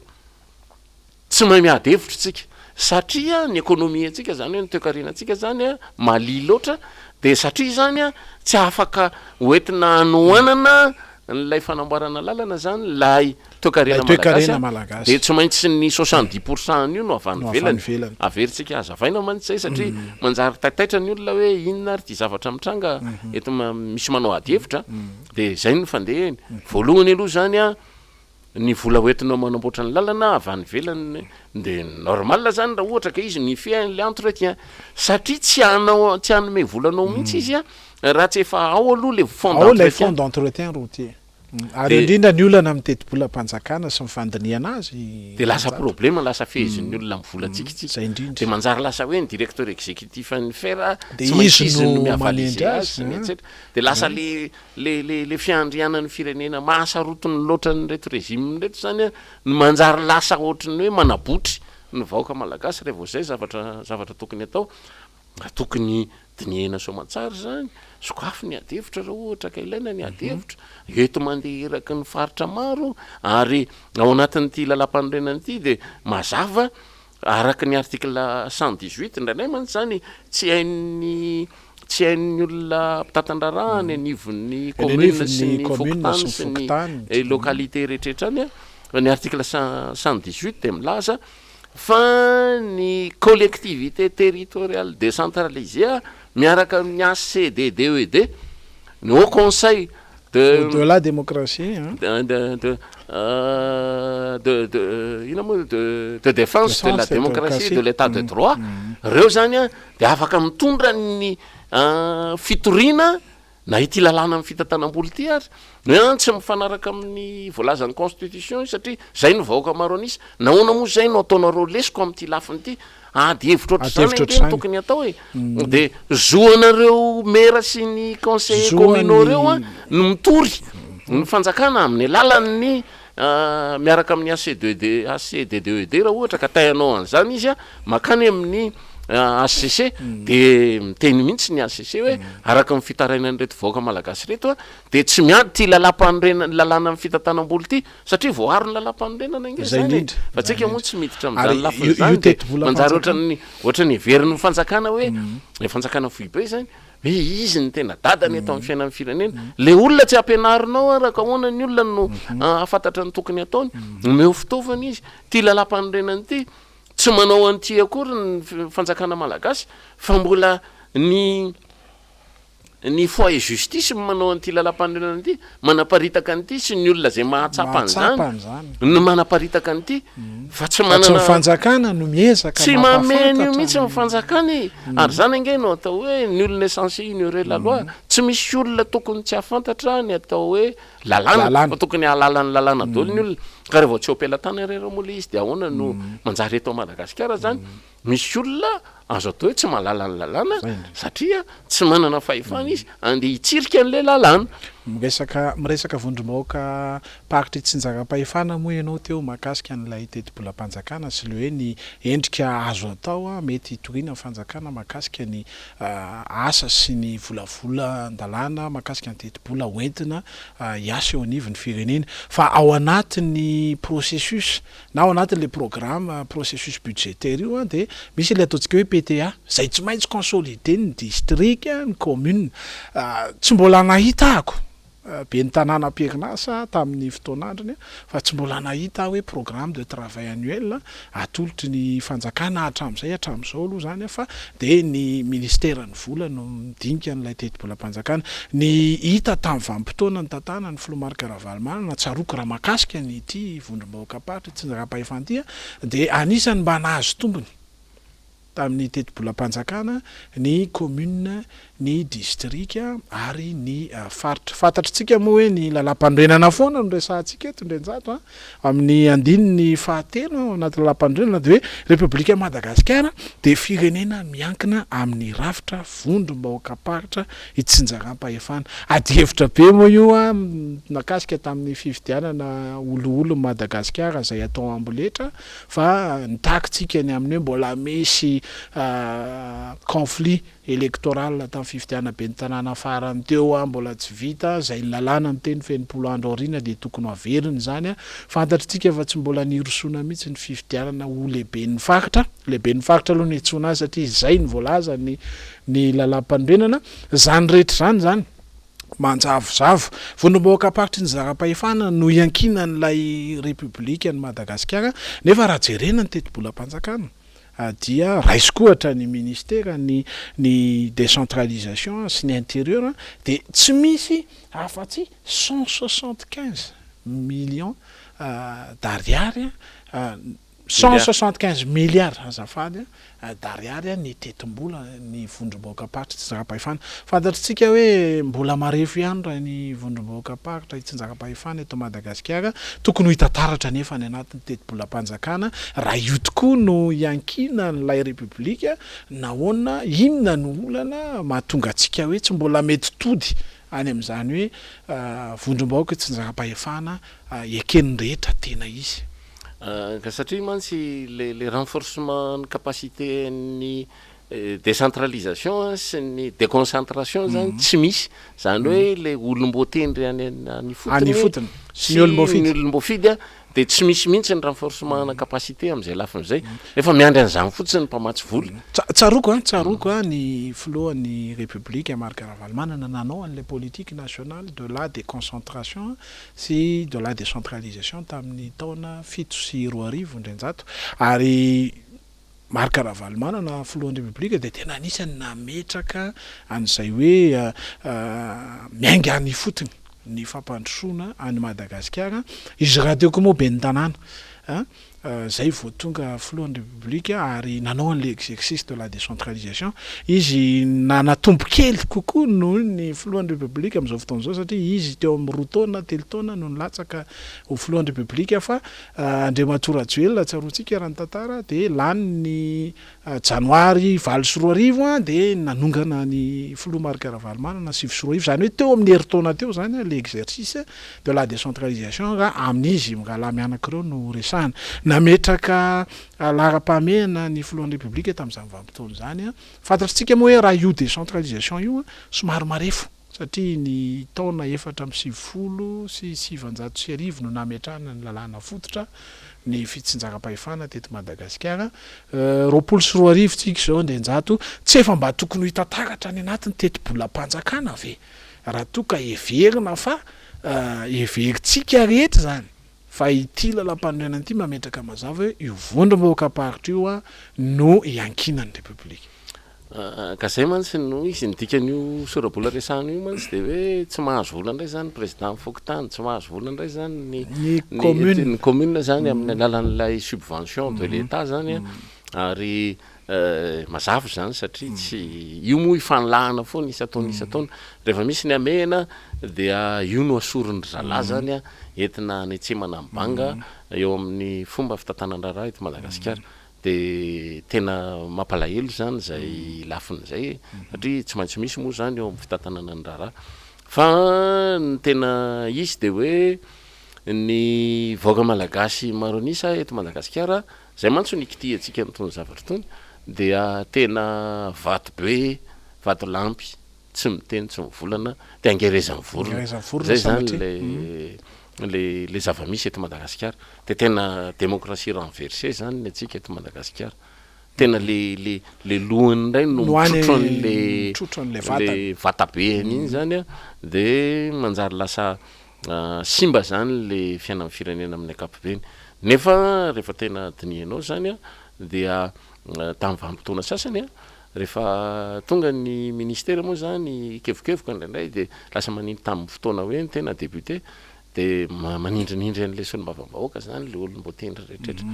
tsy mahay miady hevitra isika, satria ny économie antsika izany hoe ny toekarenantsika izany an malia loatra, dia satria izany an tsy afaka hoentina hanohanana an'ilay fanamboarana lalana izany ilay toekarena Ilay toekarena malagasy malagasy. dia tsy maintsy ny 70% an'io no avy any No avy any ivelany. ivelany. Averintsika hazavaina mantsy izay satria manjary taitaitra ny olona hoe inona ary ity zavatra mitranga eto misy manao ady hevitra dia izay no fandehany. Voalohany aloha izany an, ny vola hoentinao manamboatra ny lalana avy any ivelany dia normal izany raha ohatra ka izy mifehy an'ilay entretien satria tsy hanao tsy hanome vola anao mihitsy izy an raha tsy efa ao aloha ilay fonds Ao ilay d'entretien. fonds d'entretien routier. Ary indrindra ny olana amin'ny tetibolam-panjakana sy ny fandinihana azy. Dia lasa problema, lasa fehezin'ny olona amin'ny vola tsikitsiky. Izay indrindra. Dia manjary lasa hoe ny directeur exécutif an'ny fer Dia tsy maintsy izy izy no no mi-avaliser manendry azy azy, sy ny an. etsetra. Dia lasa le le le le fiandrianan'ny firenena mahasarotiny loatra an'ireto régime ireto izany an, no manjary lasa ohatran'ny hoe manabotry ny vahoaka malagasy raha vao izay zavatra zavatra tokony atao. Mba tokony dinihina soamantsara izany, sokafy ny ady hevitra raha ohatra ka ilaina ny ady hevitra, eto mandeha eraky ny faritra maro ary ao anatin'ity lalàmpanorenana ity dia mazava araka ny article 118, indraindray mantsy izany tsy hain'ny tsy hain'ny olona mpitantan-draharaha any anivon'ny commune sy ny fokontany sy ny localité rehetrarehetra any, ny article 118 dia milaza fa ny collectivité territoriale décentralisée miaraka amin'ny HCDDED, ny Haut Conseil de de la démocratie hein. de de de de de inona moa de de défense de la démocratie de l'état de droit, reo zany an de afaka mitondra ny fitoriana Na ity lalàna amin'ny fitantanam-bola ity ary ny hoe tsy mifanaraka amin'ny voalazan'ny constitution io satria zay no vahoaka maro an'isa. Nahoana moa zay no ataonareo lesoko amin'ity lafiny ity? Ady hevitra Ady ohatr'izany hevitra ange no ohatr'izany. tokony atao e. Dia zo anareo mera sy ny conseillers Zo communaux ireo an'ny no mitory ny fanjakana amin'ny alalan'ny miaraka amin'ny HCDD, HCDDED raha ohatra ka te hanao an'izany izy mankany amin'ny HCC dia miteny mihitsy ny HCC hoe araka ny fitarainan'ireto vahoaka malagasy ireto dia tsy miady ity lalàmpanorenana, lalànan'ny fitantanam-bola ity satria voaaro ny lalàmpanorenana ange Izay izany e. indrindra, Fa izay tsika moa indrindra. tsy miditra Ary amin'izany lafiny io io izany dia manjary tetibolam-panjakana ohatran'ny ohatran'ny heverin'ny fanjakana hoe ilay fanjakana foibe izany Hoe izy no tena dadany eto amin'ny fiainan'ny firenena. Le olona tsy ampianarinao araka ahoana ny olona no hahafantatra ny tokony hataony. Omeo fitaovana izy. Ity lalàmpanorenana ity, tsy manao an'ity akory ny fanjakana malagasy fa mbola ny Ny foi et justice no manao an'ity lalàmpanorenana ity, manaparitaka an'ity sy ny olona izay mahatsapa an'izany no manaparitaka an'ity fa tsy manana. Fa tsy ny fanjakana no miezaka mampahafantatra. Tsy mamehy an'io mihitsy ny fanjakana e! Ary izany ange no atao hoe nul n'est censé ignorer la loi. Tsy misy olona tokony tsy hahafantatra ny atao hoe lalàna fa tokony hahalala ny lalàna daholo ny olona. Ka raha vao tsy eo am-pelatanana re moa ilay izy dia ahoana no manjary eto Madagasikara izany? Misy olona azo atao hoe tsy mahalala ny lalàna satria tsy manana fahefana izy andeha hitsirika an'ilay lalàna. Miresaka miresaka vondrom-bahoaka mparitry itsinjaram-pahefana moa ianao teo mahakasika an'ilay tetibolam-panjakana sy ilay hoe ny endrika azo atao mety hitoriana ny fanjakana mahakasika ny asa sy ny volavolan-dalàna mahakasika ny tetibola hoentina hiasa eo anivon'ny firenena fa ao anatin'ny processus na ao anatin'ilay programme processus budgétaire io dia misy ilay ataontsika hoe PTA izay tsy maintsy consolider ny district, ny commune. Tsy mbola nahita ahako ben'ny tanàna am-perinasa tamin'ny fotoan'androny fa tsy mbola nahita aho hoe programme de travail annuel atolotry ny fanjakana hatramin'izay hatramin'izao aloha izany fa dia ny ministeran'ny vola no midinika an'ilay tetibolam-panjakana. Ny hita tamin'ny vanim-potoana nitantanan'ny filoha Marc Ravalomanana, tsaroako raha mahakasika ny ity vondrom-bahoakam-paritra Tsinjaram-pahefana ity dia anisan'ny mba nahazo tombony tamin'ny tetibolam-panjakana ny commune, ny distrika ary ny faritra. Fantatritsika moa hoe ny lalàmpanorenana foana no resahantsika eto Ndrenjato a, amin'ny andininy fahatelo ao anaty lalàmpanorenana dia hoe Repoblika Madagasikara dia firenena miankina amin'ny rafitra vondrom-bahoakam-paritra itsinjaram-pahefana. Adihevitra be moa io nakasika tamin'ny fifidianana oliolin'i Madagasikara izay atao amboletra fa nitaky tsika ny amin'ny hoe mbola misy conflit électoral tamin'ny fifidianana ben'ny tanàna farany teo mbola tsy vita izay lalàna miteny fa 60 andro aoriana dia tokony ho averina izany. Fantatritsika fa tsy mbola nirosoana mihitsy ny fifidianana ho lehiben'ny faritra. Lehiben'ny faritra aloha no iantsoana azy satria izay no voalazan'ny ny lalàmpanorenana. Izany rehetra izany izany manjavozavo. Vondrom-bahoakam-paritry ny zaram-pahefana no iankinan'ilay Repoblikan'i Madagasikara, nefa raha jerena ny tetibolam-panjakana dia raisiko ohatra ny ministeran'ny ny décentralisation sy ny intérieur dia tsy misy afa-tsy 175 millions d'ariary 175 milliards azafady a, d'ariary ny tetimbola ny vondrom-bahoakam-paritra itsinjaram-pahefana. Fantatritsika hoe mbola marefo ihany raha ny vondrom-bahoakam-paritra itsinjaram-pahefana eto Madagasikara. Tokony ho hita taratra anefa any anatin'ny tetibolam-panjakana raha io tokoa no iankinan'ilay Repoblika, nahoana, inona no olana mahatonga antsika hoe tsy mbola mety tody any amin'izany hoe vondrom-bahoaka itsinjaram-pahefana eken'ny rehetra tena izy. Ka satria mantsy le le renforcement ny capacité ny décentralisation sy ny déconcentration zany tsy misy, zany hoe le olom-boatendry any any ifotony sy ny olom-boafidy de tsy misy mihitsy ny renforcement ana capacité am'zay lafiny zay, nefa miandry an'zany fotsiny ny mpamatsy vola. Tsaroako an, tsaroako an ny filohan'ny République Marc Ravalomanana nanao an'ilay politique nationale de la déconcentration sy de la décentralisation tamin'ny taona 2007 Andrianjato ary Marc Ravalomanana filohan'ny Repoblika dia tena anisan'ny nametraka an'izay hoe miainga any ifotony ny fampandrosoana an'i Madagasikara, izy rahateo koa moa ben'ny tanàna. Zay vao tonga filohan'ny Repoblika ary nanao an'ilay exercice de la décentralisation izy, nanatombo kely kokoa noho ny filohan'ny Repoblika amin'izao fotoana izao satria izy teo amin'ny roa taona, telo taona no nilatsaka ho filohan'ny Repoblika fa Andriamatoa Rajoelina tsaroantsika raha ny tantara dia lany ny Janoary 2008 dia nanongana ny filoha Marc Ravalomanana 2009, izany hoe teo amin'ny herintaona teo izany ilay exercice de la décentralisation raha amin'izy mirahalahy mianaka ireo no resahana. Nametraka laharam-pahamehana ny filohan'ny Repoblika tamin'izany vanim-potoana izany. Fantatritsika moa hoe raha io décentralisation io somary marefo satria ny taona 1994 no nametrahana ny lalàna fototra ny fitsinjaram-pahefana teto Madagasikara. 2020 tsika izao Andrianjato, tsy efa mba tokony ho hita taratra any anatin'ny tetibolam-panjakana ve raha toa ka heverina fa heverintsika rehetra izany fa ity lalàmpanorenana ity mametraka mazava hoe io vondrom-bahoakam-paritra io no iankinan'ny Repoblika. Ka zay mantsy no izy, ny dikan'io sora-bola resahana io mantsy dia hoe tsy mahazo vola indray zany ny président fokontany, tsy mahazo vola indray zany ny Ny commune. ny commune zany amin'ny alalan'ilay subvention de l'Etat zany an, ary mazava izany satria tsy, io moa ifanilahana foana isan-taona isan-taona, rehefa misy ny hamehana dia io no asorin-dry zalahy zany an, entina hanetsemana ny banga eo amin'ny fomba fitantanan-draharaha eto Madagasikara. Dia tena mampalahelo izany izay lafiny izay e, satria tsy maintsy misy moa izany eo amin'ny fitantanana ny raharaha. Fa ny tena izy dia hoe ny vahoaka malagasy maro an'isa eto Madagasikara, izay mantsy no ikitihantsika an'itony zavatra itony, dia tena vato be, vatolampy, tsy miteny tsy mivolana dia angerezan'ny vorona, Angerezan'ny vorona zay zany sanatria. le le le zava-misy eto Madagasikara, dia tena démocratie renversée zany ny antsika eto Madagasikara, tena le le le lohany indray no No any mitrotro an'le mitrotro an'le vatany. le vatabeany iny zany an, de manjary lasa simba zany le fiainan'ny firenena amin'ny ankapobeny, nefa rehefa tena dinihinao zany an dia tamin'ny vanim-potoana sasany an Rehefa tonga ny ministera moa zany hikevokevoka indraindray dia lasa manindry tamin'ny fotoana hoe ny tena député dia manindrinindry an'ilay solombavambahoaka zany le olom-boatendry rehetrarehetra.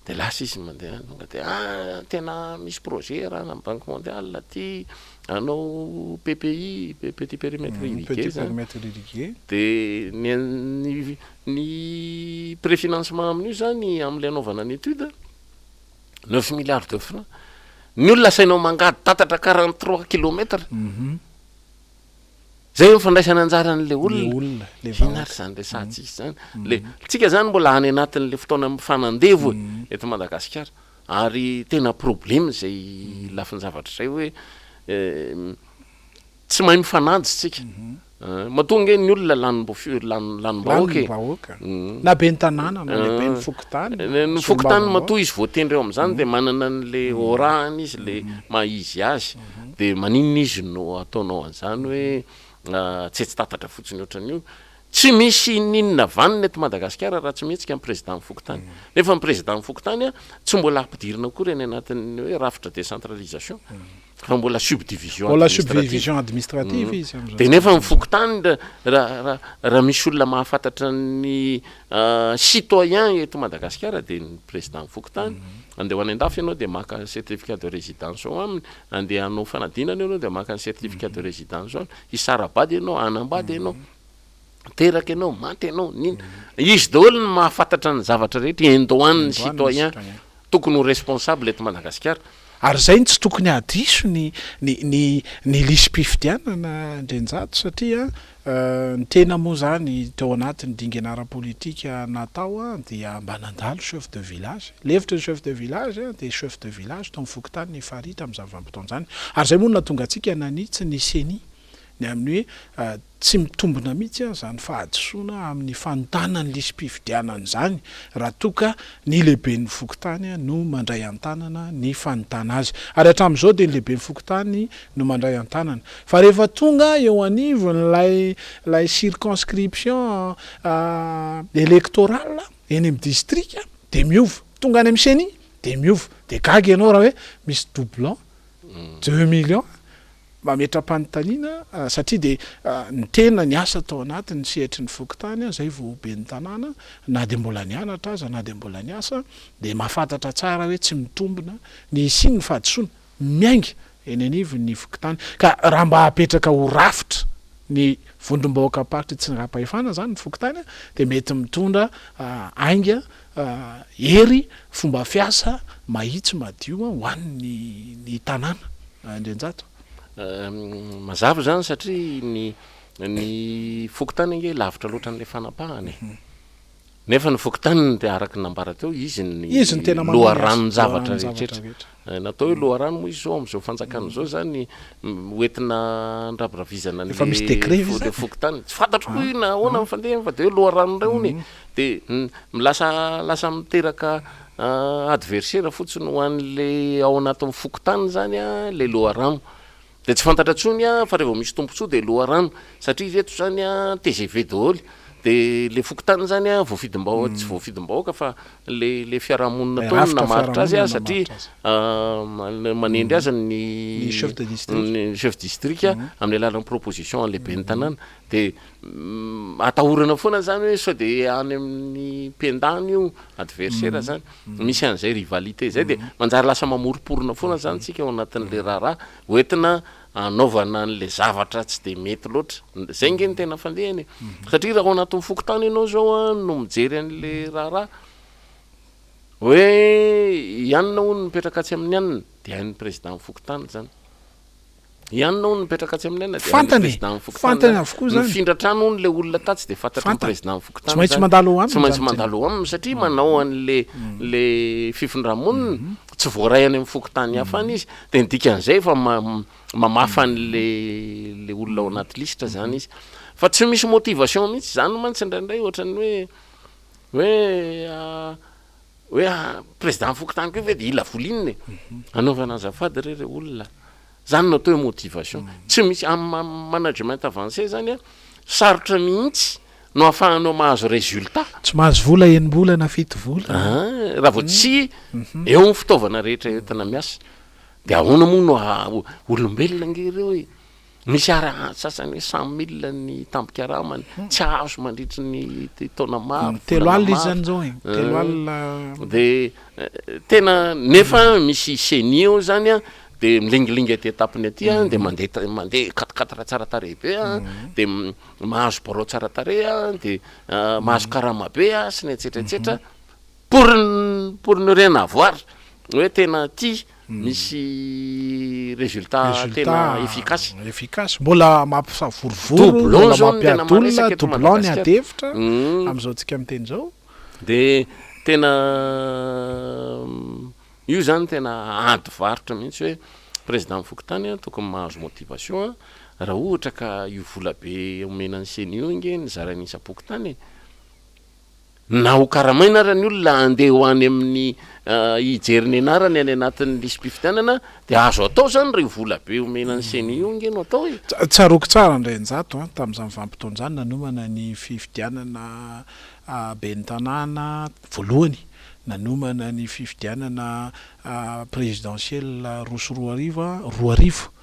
Dia lasa izy mandeha any tonga dia ah tena misy projet iarahana amin'ny banque mondiale aty hanao PPI, petit périmètre irrigué Petit zany. périmètre irrigué. Dia ny an'ny ny préfinancement amin'io zany amin'ilay anaovana ny étude, 9 milliards de francs. Ny olona asainao mangady tatatra 43 kilomètres. Zay ny fandraisana anjaran'le Le olona. olona, le Inona ary vahoaka. zany resahantsika zany? Le tsika zany mbola any anatin'le fotoana mifanandevo e, eto Madagasikara. Ary tena problème zay lafin-javatra zay hoe tsy mahay mifanaja tsika. Matoa ange ny olona lanim-bofi- lany lanim-bahoaka e. Lanim-bahoaka. Na ben'ny tanàna na lehiben'ny fokontany. Ny fokontany matoa izy voatendry eo amin'izany dia manana an'le aura-ny izy, le maha izy azy. Dia maninona izy no ataonao an'izany hoe tsetsy tatatra fotsiny ohatran'io. Tsy misy n'inona vanona eto Madagasikara raha tsy mihetsika ny président fokontany. Nefa ny président fokontany tsy mbola ampidirina akory any anatin'ny hoe rafitra décentralisation. Fa mbola subdivision Mbola administrative. subdivision administrative izy amin'izao. Dia nefa ny fokontany raha raha raha misy olona mahafantatra ny citoyen eto Madagasikara dia ny président fokontany. Andeha ho any an-dafy ianao dia maka certificat de résidence ao aminy, andeha hanao fanadinana ianao dia maka ny certificat de résidence ao aminy, hisara-bady ianao, hanambady ianao, teraka ianao, maty ianao, n'inona. Izy daholo no mahafantatra ny zavatra rehetra, endohan'ny Endohan'ny citoyen citoyen. tokony ho responsable eto Madagasikara. Ary izay no tsy tokony hahadiso ny ny ny ny lisi-pifidianana Andrianjato satria ny tena moa izany teo anatin'ny dingana ara-politika natao dia mba nandalo chef de village. Lefitry ny chef de village dia chef de village tao amin'ny fokontany ny faritra amin'izany vanim-potoana izany. Ary izay moa no nahatonga antsika nanitsy ny ceni ny amin'ny hoe tsy mitombina mihitsy izany fahadisoana amin'ny fanontana ny lisi-pifidianana izany raha toa ka ny lehiben'ny fokontany no mandray an-tanana ny fanontana azy. Ary hatramin'izao dia ny lehiben'ny fokontany no mandray an-tanana. Fa rehefa tonga eo anivon'ilay ilay circonscription électorale eny amin'ny distrika dia miova. Tonga any amin'ny ceni dia miova. Dia gaga ianao raha hoe misy doublon, 2 millions. Mametra-panontaniana satria dia ny tena niasa tao anatin'ny sehatry ny fokontany zay vao ben'ny tanàna na dia mbola nianatra aza na dia mbola niasa dia mahafantatra tsara hoe tsy mitombina ny hisian'ny fahadisoana miainga eny anivon'ny fokontany. Ka raha mba hapetraka ho rafitra ny vondrom-bahoakam-paritry Tsinjara-pahefana zany ny fokontany dia mety mitondra ainga, hery, fomba fiasa mahitsy madio ho an'ny ny tanàna. Andrianjato. Mazava izany satria ny ny fokontany ange lavitra loatra an'ilay fanapahana e. Nefa ny fokontany dia araka ny nambara teo, izy ny Izy no tena manao ny asa, loharanon'javatra loharanon'javatra rehetra. rehetra. Natao hoe loharano moa izy izao amin'izao fanjakana izao izany hoentina handrabiravizana Efa misy décret ve an'le zany? fokontany. Tsy fantatro koa io na ahoana ny fandehany fa dia hoe loharano indray hono e. Dia lasa lasa miteraka adversaire fotsiny ho an'le ao anatin'ny fokontany izany an, ilay loharano. Dia tsy fantatra intsony an, fa rehefa misy tombontsoa dia loharano, satria ireto izany an TGV daholo. De le fokontany zany a voafidim-bahoaka, tsy voafidim-bahoaka fa le le fiarahamonina Ilay tao no rafitra namaritra azy a fiarahamonina satria namaritra azy. manendry azy Ny ny chef de district. ny chef district amin'ny alalan'ny proposition an'le ben'ny tanàna. De atahorana foana zany hoe sao de any amin'ny mpiandany io adversaire zany, misy an'izay rivalité zay de manjary lasa mamoromporona foana zany tsika ao anatin'le raharaha hoentina hanaovana an'le zavatra tsy de mety loatra. Zay nge no tena fandehany e. Satria raha ao anatin'ny fokontany ianao zao a no mijery an'le raharaha hoe i anona hono mipetraka atsy amin'ny anona de hain'ny président fokontany zany. I anona hono mipetraka atsy amin'ny anona de hain'ny Fantany e! président fokontany Fantany zany. avokoa zany. Mifindra trano hono le olona tatsy de fantatry ny Fantany. président Tsy fokontany maintsy zany. mandalo ao Tsy aminy maintsy zany tena. mandalo ao aminy satria manao an'le le fifindra-monina tsy voaray any amin'ny fokontany hafa any izy. De ny dikan'izay efa mamafa an'le le olona ao anaty lisitra zany izy. Fa tsy misy motivation mihitsy zany mantsy indraindray ohatran'ny hoe hoe hoe président fokontany koa ve de hila vola inona e? Anaovana azafady re re olona. Zany no atao hoe motivation. Tsy misy amin'ny management avancé zany a, sarotra mihitsy no ahafahanao mahazo résultat. Tsy mahazo vola enim-bolana fito volana. Ah, raha vao tsy eo ny fitaovana rehetra entina miasa. De ahoana moa no aha-, olombelona ange ireo e. Misy ara sasany hoe 100 000 ny tambin-karamany, tsy azo mandritry ny taona maro, Telo volana alina izy maro. zany zao e, 30 000. De tena nefa misy CENI eo zany a, de milingilingy aty an-tampony aty a, de mandeha mandeha quatre quatre tsara tarehy be a, de mahazo birao tsara tarehy a, de mahazo karama be a, sy ny et cetera et cetera, pour ne rien avoir hoe tena ty misy résultat tena Résultat efficace. efficace. Mbola mampisavorovoro, Doublon mbola zao no tena mampiady olona, maresaka eto doublon ny Madagasikara. ady hevitra amin'izao tsika miteny zao. De tena io zany tena ady varotra mihitsy hoe président fokontany a tokony mahazo motivation a, raha ohatra ka io vola be omena ny CENI io ange ny zarainy isam-pokontany e. Na ho karamaina ara ny olona handeha ho any amin'ny hijery ny anarany any anatin'ny lisi-pifidianana de azo atao zany reo vola be omena ny CENI io ange no atao e. Tsaroako tsara Andrianjato a, tamin'izany vanim-potoana izany nanomana ny fifidianana ben'ny tanàna voalohany, nanomana ny fifidianana présidentielle 2002 a, 2000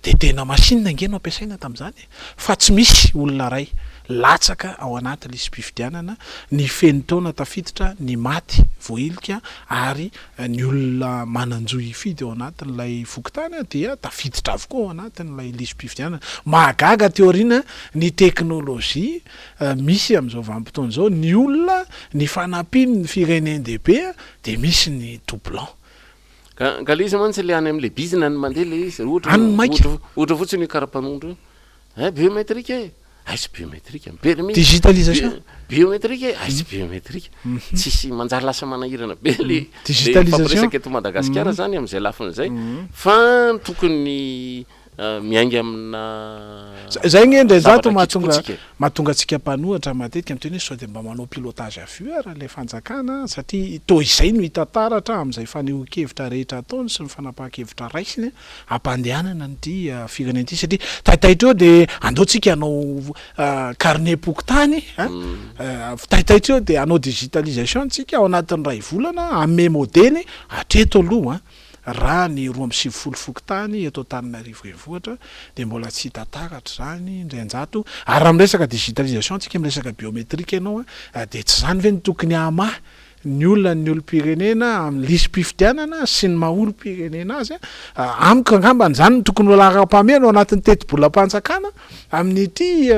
de tena machine ange no ampiasaina tamin'izany e, fa tsy misy olona ray latsaka ao anaty lisi-pifidianana, ny feno taona tafiditra, ny maty voahilika ary ny olona manan-jo hifidy ao anatin'ilay fokontany dia tafiditra avokoa ao anatin'ilay lisi-pifidianana. Mahagaga aty aoriana ny teknôlôjia misy amin'izao vanim-potoana izao, ny olona ny fanampian'ny firenen-dehibe de misy ny doublon. Ka ka le izy mantsy le any am'le bizina no mandeha le izy, ohatra Any maika. ohatra ohatra fotsiny io karapanondro io, hein biométrique e, aiza biométrique, permis Digitalisation. Biométrique e, aiza biométrique, tsisy manjary lasa manahirana be le le Digitalisation. mifampiresaka eto Madagasikara zany am'izay lafiny zay, fa tokony miainga amina Zay nge Andrianjato zavatra mahatonga kitsikotsika e. mahatonga antsika mpanohatra matetika miteny hoe sao de mba manao pilotage à vue ara le fanjakana satria toa izay no hita taratra amin'izay fanehoan-kevitra rehetra ataony sy ny fanapahan-kevitra raisiny hampandehanana an'ity firenena ity, satria taitaitra eo de andao tsika hanao carnet pokontany a, taitaitra eo de hanao digitalisation tsika ao anatin'ny ray volana hanome modely hatreto aloha. Raha ny 92 fokontany eto Antananarivo renivohitra de mbola tsy hita taratra zany Andrianjato. Ary raha miresaka digitalisation tsika, miresaka biométrique ianao a, de tsy zany ve no tokony hamaha ny olona ny olom-pirenena amin'ny lisi-pifidianana sy ny maha olom-pirenena azy a? Amiko angambany zany no tokony ho laharam-pahamehana ao anatin'ny tetibolam-panjakana amin'ity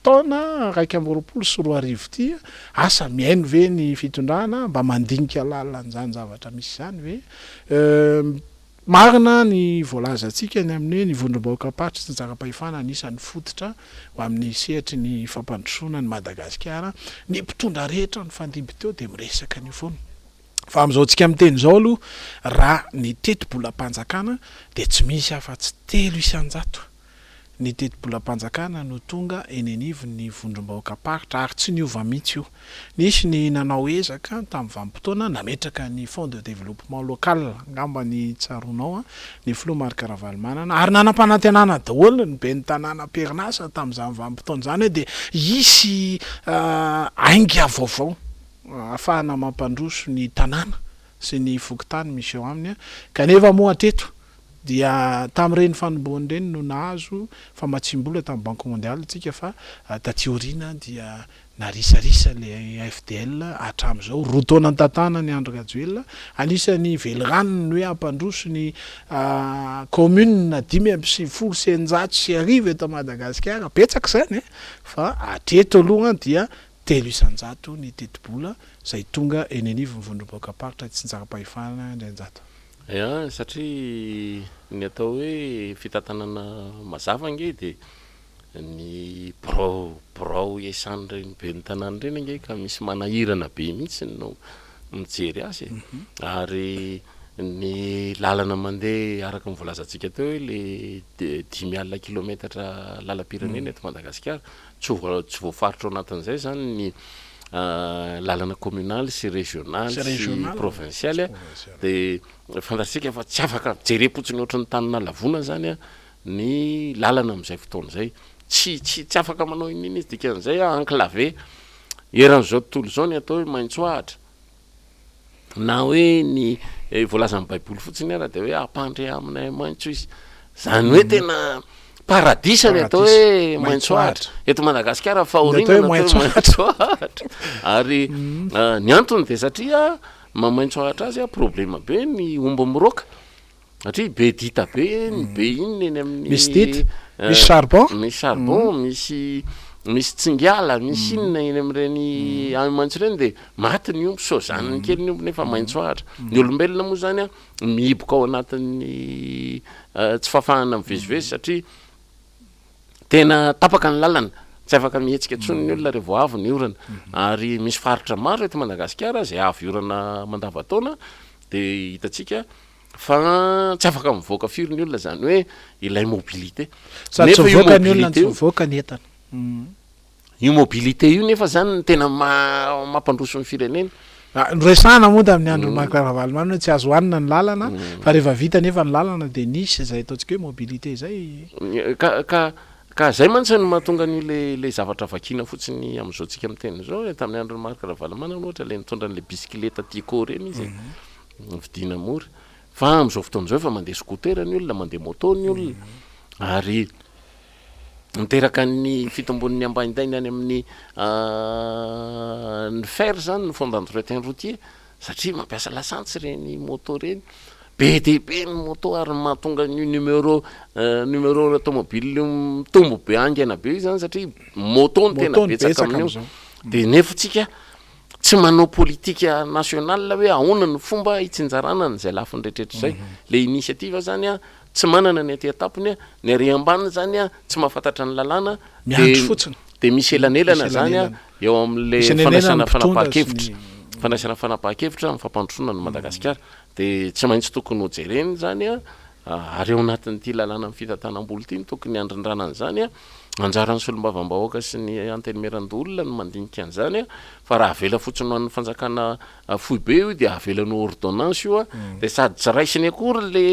taona 2021 ity. Asa mihaino ve ny fitondrana, mba mandinika lalina an'izany zavatra misy izany ve? Marina ny voalazantsika ny amin'ny hoe ny vondrom-bahoakam-paritry sy ny zara-pahefana anisan'ny fototra ho amin'ny sehatry ny fampandrosoana an'i Madagasikara. Ny mpitondra rehetra nifandimby teo dia miresaka an'io foana. Fa amin'izao tsika miteny izao aloha, raha ny tetibolam-panjakana dia tsy misy afa-tsy 3% ny tetibolam-panjakana no tonga eny anivon'ny vondrom-bahoakam-paritra ary tsy niova mihitsy io. Nisy ny nanao ezaka tamin'ny vanim-potoana nametraka ny Fonds de développement local, angamba ny tsaroanao, ny filoha Marc Ravalomanana, ary nanam-panantenana daholo ny ben'ny tanàna am-perinasa tamin'izany vanim-potoana izany hoe dia hisy ainga vaovao ahafahana mampandroso ny tanàna sy ny fokontany misy eo aminy, kanefa moa hatreto dia tamin'ireny fanombohana ireny no nahazo famatsiam-bola tamin'ny Banque mondiale isika fa taty aoriana dia Narisarisa ilay FDL hatramin'izao, roa taona nitantanany Andry Rajoelina, anisan'ny veliranony ny hoe hampandroso ny commune 1695 eto Madagasikara, betsaka izany e! fa hatreto aloha dia 3% ny tetibola izay tonga eny anivon'ny vondrom-bahoakam-paritra itsinjaram-pahefana Andrianjato. Ya, satria ny atao hoe fitantanana mazava ange dia Ny birao birao iasan'ireny ben'ny tanàna ireny ange ka misy manahirana be mihitsy no mijery azy e. Ary ny lalana mandeha araka ny voalazantsika teo hoe le 50 kilometatra lalam-pirenena eto Madagasikara, tsy voa- tsy voafaritra ao anatin'izay zany ny lalana communale sy régionale sy provinciale dia fantatsika fa tsy afaka jerem-potsiny ohatran'ny tany nalavona zany ny lalana amin'izay fotoana izay. Tsy tsy tsy afaka manao inona izy, dikan'izay enclavé eran'izao tontolo izao ny atao hoe maitso ahitra. Na hoe ny voalazan'ny baiboly fotsiny ara dia hoe ampandre aminay maitso izy. Izany hoe tena paradisa ny atao hoe maitso ahitra. Eto Madagasikara fahoriana ny atao hoe maitso ahitra. Ary ny antony dia satria maha maitso ahitra azy problema be ny omby miroaka. Satria be dita be eny, be inona eny amin'ny. Misy dita, misy charbon. Misy charbon, misy misy tsingala, misy inona eny amin'ireny ahi-maitso ireny dia maty ny omby, sozaniny kely ny omby nefa maitso ahitra. Ny olombelona moa izany an, mihiboka ao anatin'ny tsy fahafahana mivezivezy satria tena tapaka ny lalana, tsy afaka mihetsika intsony ny olona rehefa vao avy ny orana. Ary misy faritra maro eto Madagasikara izay avy orana mandavantaona dia hitantsika fa tsy afaka mivoaka firy ny olona, izany hoe ilay mobilité. Sady tsy mivoaka ny olona no tsy mivoaka ny entana. Io mobilité io nefa zany no tena mampandroso ny firenena. Noresahana moa tamin'ny andron'i Marc Ravalomanana hoe tsy azo hohanina ny lalana, fa rehefa vita nefa ny lalana dia nisy izay ataontsika hoe mobilité izay. Ka ka ka zay mantsy no mahatonga an'io le le zavatra vakiana fotsiny amin'izao tsika miteny izao e, tamin'ny andron'i Marc Ravalomanana ohatra le nitondra an'le bisikileta Tico ireny izy e. Vidiana mora. Fa amin'izao fotoana izao efa mandeha scooter ny olona, mandeha moto ny olona. Ary miteraka ny fitombon'ny ambaindainy any amin'ny ny fer zany, ny fonds d'entretien routier, satria mampiasa lasantsy ireny moto ireny. Be dia be ny moto ary mahatonga an'io numéro numéro tomobile io mitombo be haingana be io zany satria moto no tena betsaka amin'io. Dia nefa tsika Tsy manao politika national hoe ahoana no fomba hitsinjarana an'izay lafiny rehetra izay. Le initiative zany an, tsy manana ny aty an-tampony an, ny ary ambany zany an, tsy mahafantatra ny lalàna, Miandry fotsiny. dia misy elanelana zany an, eo amin'le Misy elanelana fandraisana ny mpitondra sy fanapahan-kevitra, ny. fandraisana fanapahan-kevitra amin'ny fampandrosoana an'i Madagasikara. Dia tsy maintsy tokony hojerena izany an, ary ao anatin'ity lalànan'ny fitantanam-bola ity no tokony handrindrana an'izany an. Anjaran'ny solombavambahoaka sy ny antenimierandoholona no mandinika an'izany fa raha avela fotsiny ho an'ny fanjakana foibe io dia avelany ho ordonnance io dia sady tsy raisiny akory le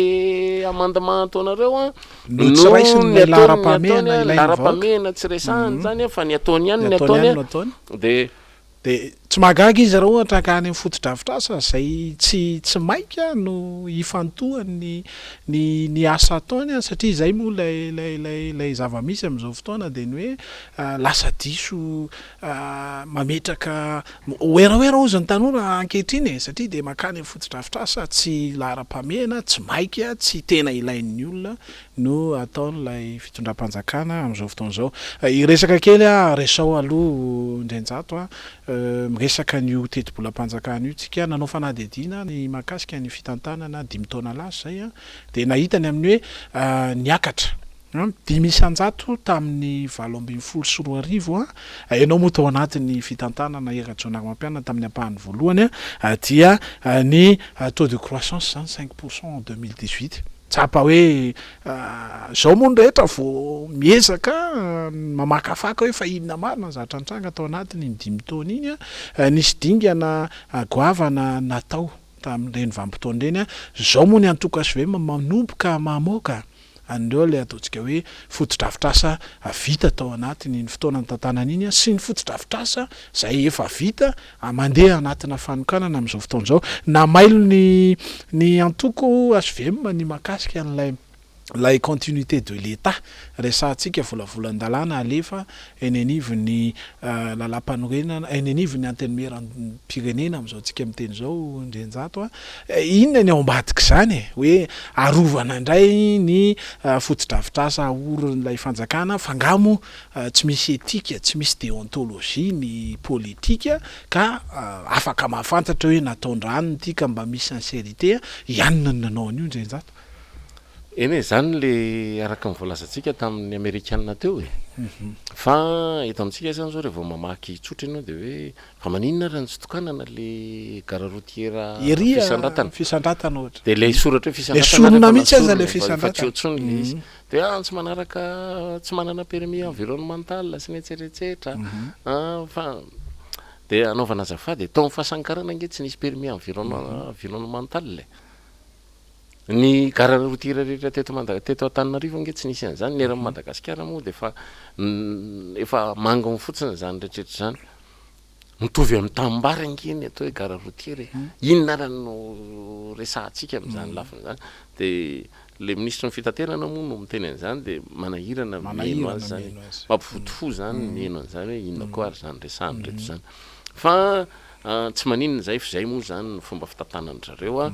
amendement ataonareo an, No tsy raisiny ny ilay ataony ny laharam-pahamehana ataony, ilain'ny vahoaka. laharam-pahamehana tsy resahany izany fa ny ataony ihany Ny ny ataony ataony ihany no ataony. dia Dia tsy mahagaga izy raha ohatra ka any amin'ny fotodrafitrasa izay tsy tsy maika no ifantohany ny ny asa ataony satria izay moa ilay ilay ilay ilay zava-misy amin'izao fotoana dia ny hoe lasa diso mametraka werawera hozy ny tanora ankehitriny e satria dia mankany amin'ny fotodrafitrasa tsy laharam-pahamehana, tsy maika, tsy tena ilain'ny olona no ataon'ilay fitondram-panjakana amin'izao fotoana izao. Hiresaka kely aho, resaho aloha Ndrenjato a, miresaka an'io tetibolam-panjakana io tsika, nanao fanadihadiana ny mahakasika ny fitantanana dimy taona lasa izay dia nahita ny amin'ny hoe niakatra 5% tamin'ny 2018, ianao moa tao anatin'ny fitantanana i Rajaonarimampianina tamin'ny ampahany voalohany dia ny taux de croissance izany 5% en 2018. Tsapa hoe izao moa ny rehetra vao miezaka mamakafaka hoe fa inona marina ny zavatra nitranga tao anatin'iny dimy taona iny. Nisy dingana goavana natao tamin'ireny vanim-potoana ireny. Izao moa ny antoko hvm manomboka mamoaka an'ireo ilay ataontsika hoe fotodrafitrasa vita tao anatin'iny fotoana nitantanana iny sy ny fotodrafitrasa izay efa vita mandeha anatina fanokanana amin'izao fotoana izao. Namailo ny ny antoko hvm ny mahakasika an'ilay ilay continuité de l'Etat resahantsika volavolan-dalàna alefa eny anivon'ny lalàmpanorenana, eny anivon'ny antenimieram-pirenena amin'izao tsika miteny izao Ndrianjato a! Inona ny ao ambadik'izany e? Hoe arovana indray ny fotodrafitrasa aorin'ilay fanjakana fa angaha moa tsy misy etika, tsy misy déontologie ny politika ka afaka mahafantatra hoe nataon-dranona ity ka mba misy sincérité, i anona no nanao an'io Ndrianjato? Eny e, zany le araka ny voalazantsika tamin'ny amerikana teo e. Fa eto amintsika zany zao rehefa mamaky tsotra ianao de hoe fa maninona ary no tsy tokanana le gara routière Ery Fisandratana? Fisandratana ohatra. De le soratra hoe Fisandratana Esorina mihitsy aza le efa Fisandratana. tsy eo intsony le izy. De hoe ah tsy manaraka tsy manana permis environnemental sy ny etsetra etsetra fa de anaovana azafady e, tao amin'ny fahasankarana ange tsy nisy permis environnemental e. Ny gara routière rehetra teto Mada- teto Antananarivo ange tsy nisy an'izany, ny eran'i Madagasikara moa dia efa efa manginy fotsiny izany rehetrarehetra izany. Mitovy amin'ny tanimbary ange ny atao hoe gara routière e. Inona ary no resahantsika amin'izany lafiny izany? Dia ilay minisitry ny fitaterana moa no miteny an'izany dia manahirana mihaino azy izany, mampivoto fo izany ny mihaino an'izany hoe inona koa ary izany resahan'ireto izany. Fa Tsy maninona izay fa izay moa izany no fomba fitantanan-dry zareo a,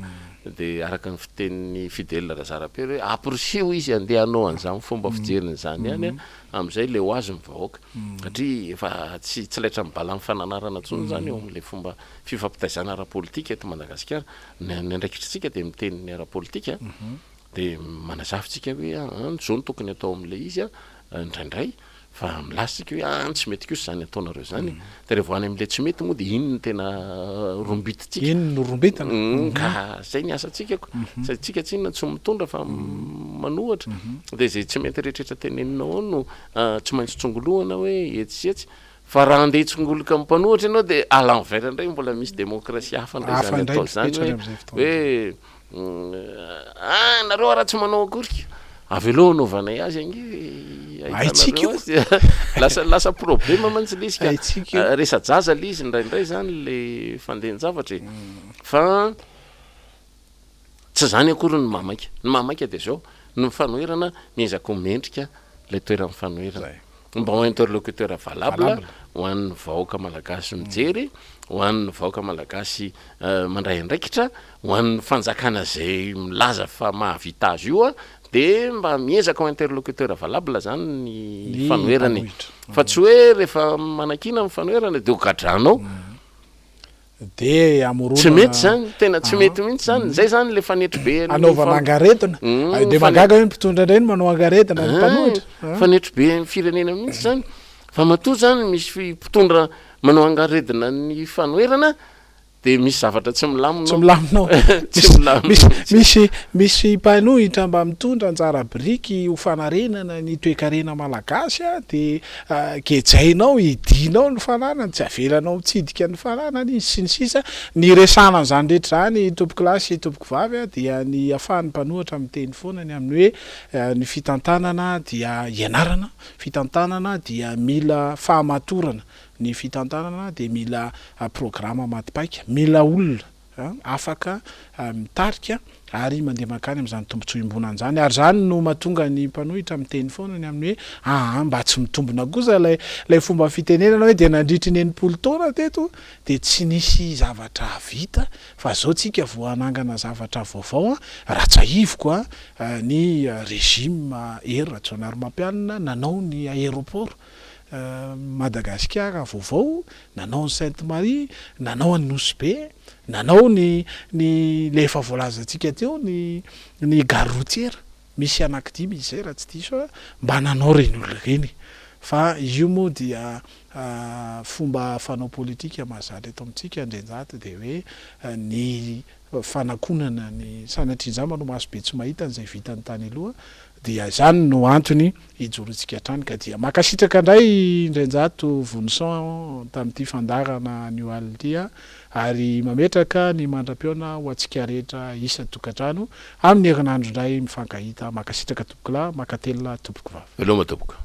dia araka ny fitenin'i Fidèle Razarapiera hoe amporisiho izy handeha hanao an'izany fomba fijeriny izany ihany a, amin'izay leo azy ny vahoaka, satria efa tsy tsy laitran'ny balan'ny fananarana intsony izany eo amin'ilay fomba fifampitaizana ara-politika eto Madagasikara, ny ny andraikitritsika dia miteny ny ara-politika dia manazava isika hoe an izao no tokony atao amin'ilay izy a, indraindray Fa milaza isika hoe an tsy mety kosa izany ataonareo izany e. Dia rehefa any amin'ilay tsy mety moa dia iny no tena rombitintsika. Iny no rombitina. Ka izay ny asantsika ko. Tsy tsika tsinona tsy mitondra fa manohatra. Dia izay tsy mety rehetrarehetra teneninao ao no tsy maintsy tsongolohana hoe etsy sy etsy. Fa raha handeha hitsongoloka amin'ny mpanohatra ianao dia à l'envers indray mbola misy demokrasia hafa indray izany atao izany hoe hoe Ah, nareo ara tsy manao akory ka. Avelao anaovanay azy ange ahitanareo azy. Lasa lasa problema mantsy le izy ka. Ah, resa-jaza le izy indraindray zany le fandehan-javatra e. Mm. Fa tsy zany akory ny mahamaika. Ny mahamaika dia zao, ny fanoherana miezaka ho mendrika ilay toeran'ny fanoherana. Mba ho interlocuteur valable ho an'ny vahoaka malagasy mijery, ho an'ny vahoaka malagasy mandray andraikitra, ho an'ny fanjakana izay milaza fa mahavita azy io dia mba miezaka ho interlocuteur valable zany ny fanoherana e. Fa tsy hoe rehefa manakiana ny fanoherana dia ho gadranao. Dia amoronana. Tsy mety zany, tena tsy mety mihitsy zany. Zay zany le fanetribe. Anaovana angaredona. Dia mahagaga hoe ny mpitondra indray no manao angaredona ny mpanohitra. Fanetribe ny firenena mihitsy zany. Fa matoa zany misy mpitondra manao angaredona ny fanoherana dia misy zavatra tsy milamina ao. Tsy milamina ao. Tsy milamina. Misy, misy, misy mpanohitra mba mitondra anjara biriky ho fanarenana ny toekarena malagasy dia Gejainao, hidianao ny fananany, tsy avelanao mitsidika ny fananany izy, sy ny sisa Ny hiresahana an'izany rehetra izany, tompokolahy sy tompokovavy, dia ny ahafahan'ny mpanohatra miteny foana ny amin'ny hoe ny fitantanana dia ianarana, fitantanana dia mila fahamatorana, ny fitantanana dia mila programa maty paika, mila olona. afaka mitarika ary mandeha mankany amin'izany tombontsoa iombonana izany. Ary izany no mahatonga ny mpanohitra miteny foana ny amin'ny hoe aa mba tsy mitombina kosa ilay ilay fomba fitenenana hoe dia nandritry ny 60 taona teto dia tsy nisy zavatra vita fa izao tsika vao hanangana zavatra vaovao an. Raha tsahiviko an, ny régime Hery Rajaonarimampianina nanao ny aéroport Madagasikara vaovao, nanao an'i Sainte Marie, nanao an'i Nosy Be, nanao ny ny ilay efa voalazantsika teo ny ny gare routière, misy anankidimy izy izay raha tsy diso aho, mba nanao ireny olona ireny. Fa io moa dia fomba fanao politika mahazatra eto amintsika Andrianjato dia hoe ny. fanakonana ny sanatria izany manao maso be tsy mahita an'izay vitany tany aloha dia izany no antony hijoroantsika hatrany ka dia mankasitraka indray Indrainjato Vonison tamin'ity fandaharana anio alina ity ary mametraka ny mandra-pihaona ho antsika rehetra isan-tokantrano amin'ny herinandro indray mifankahita mankasitraka tompokolahy mankatelina tompokovavy. Veloma tompoko.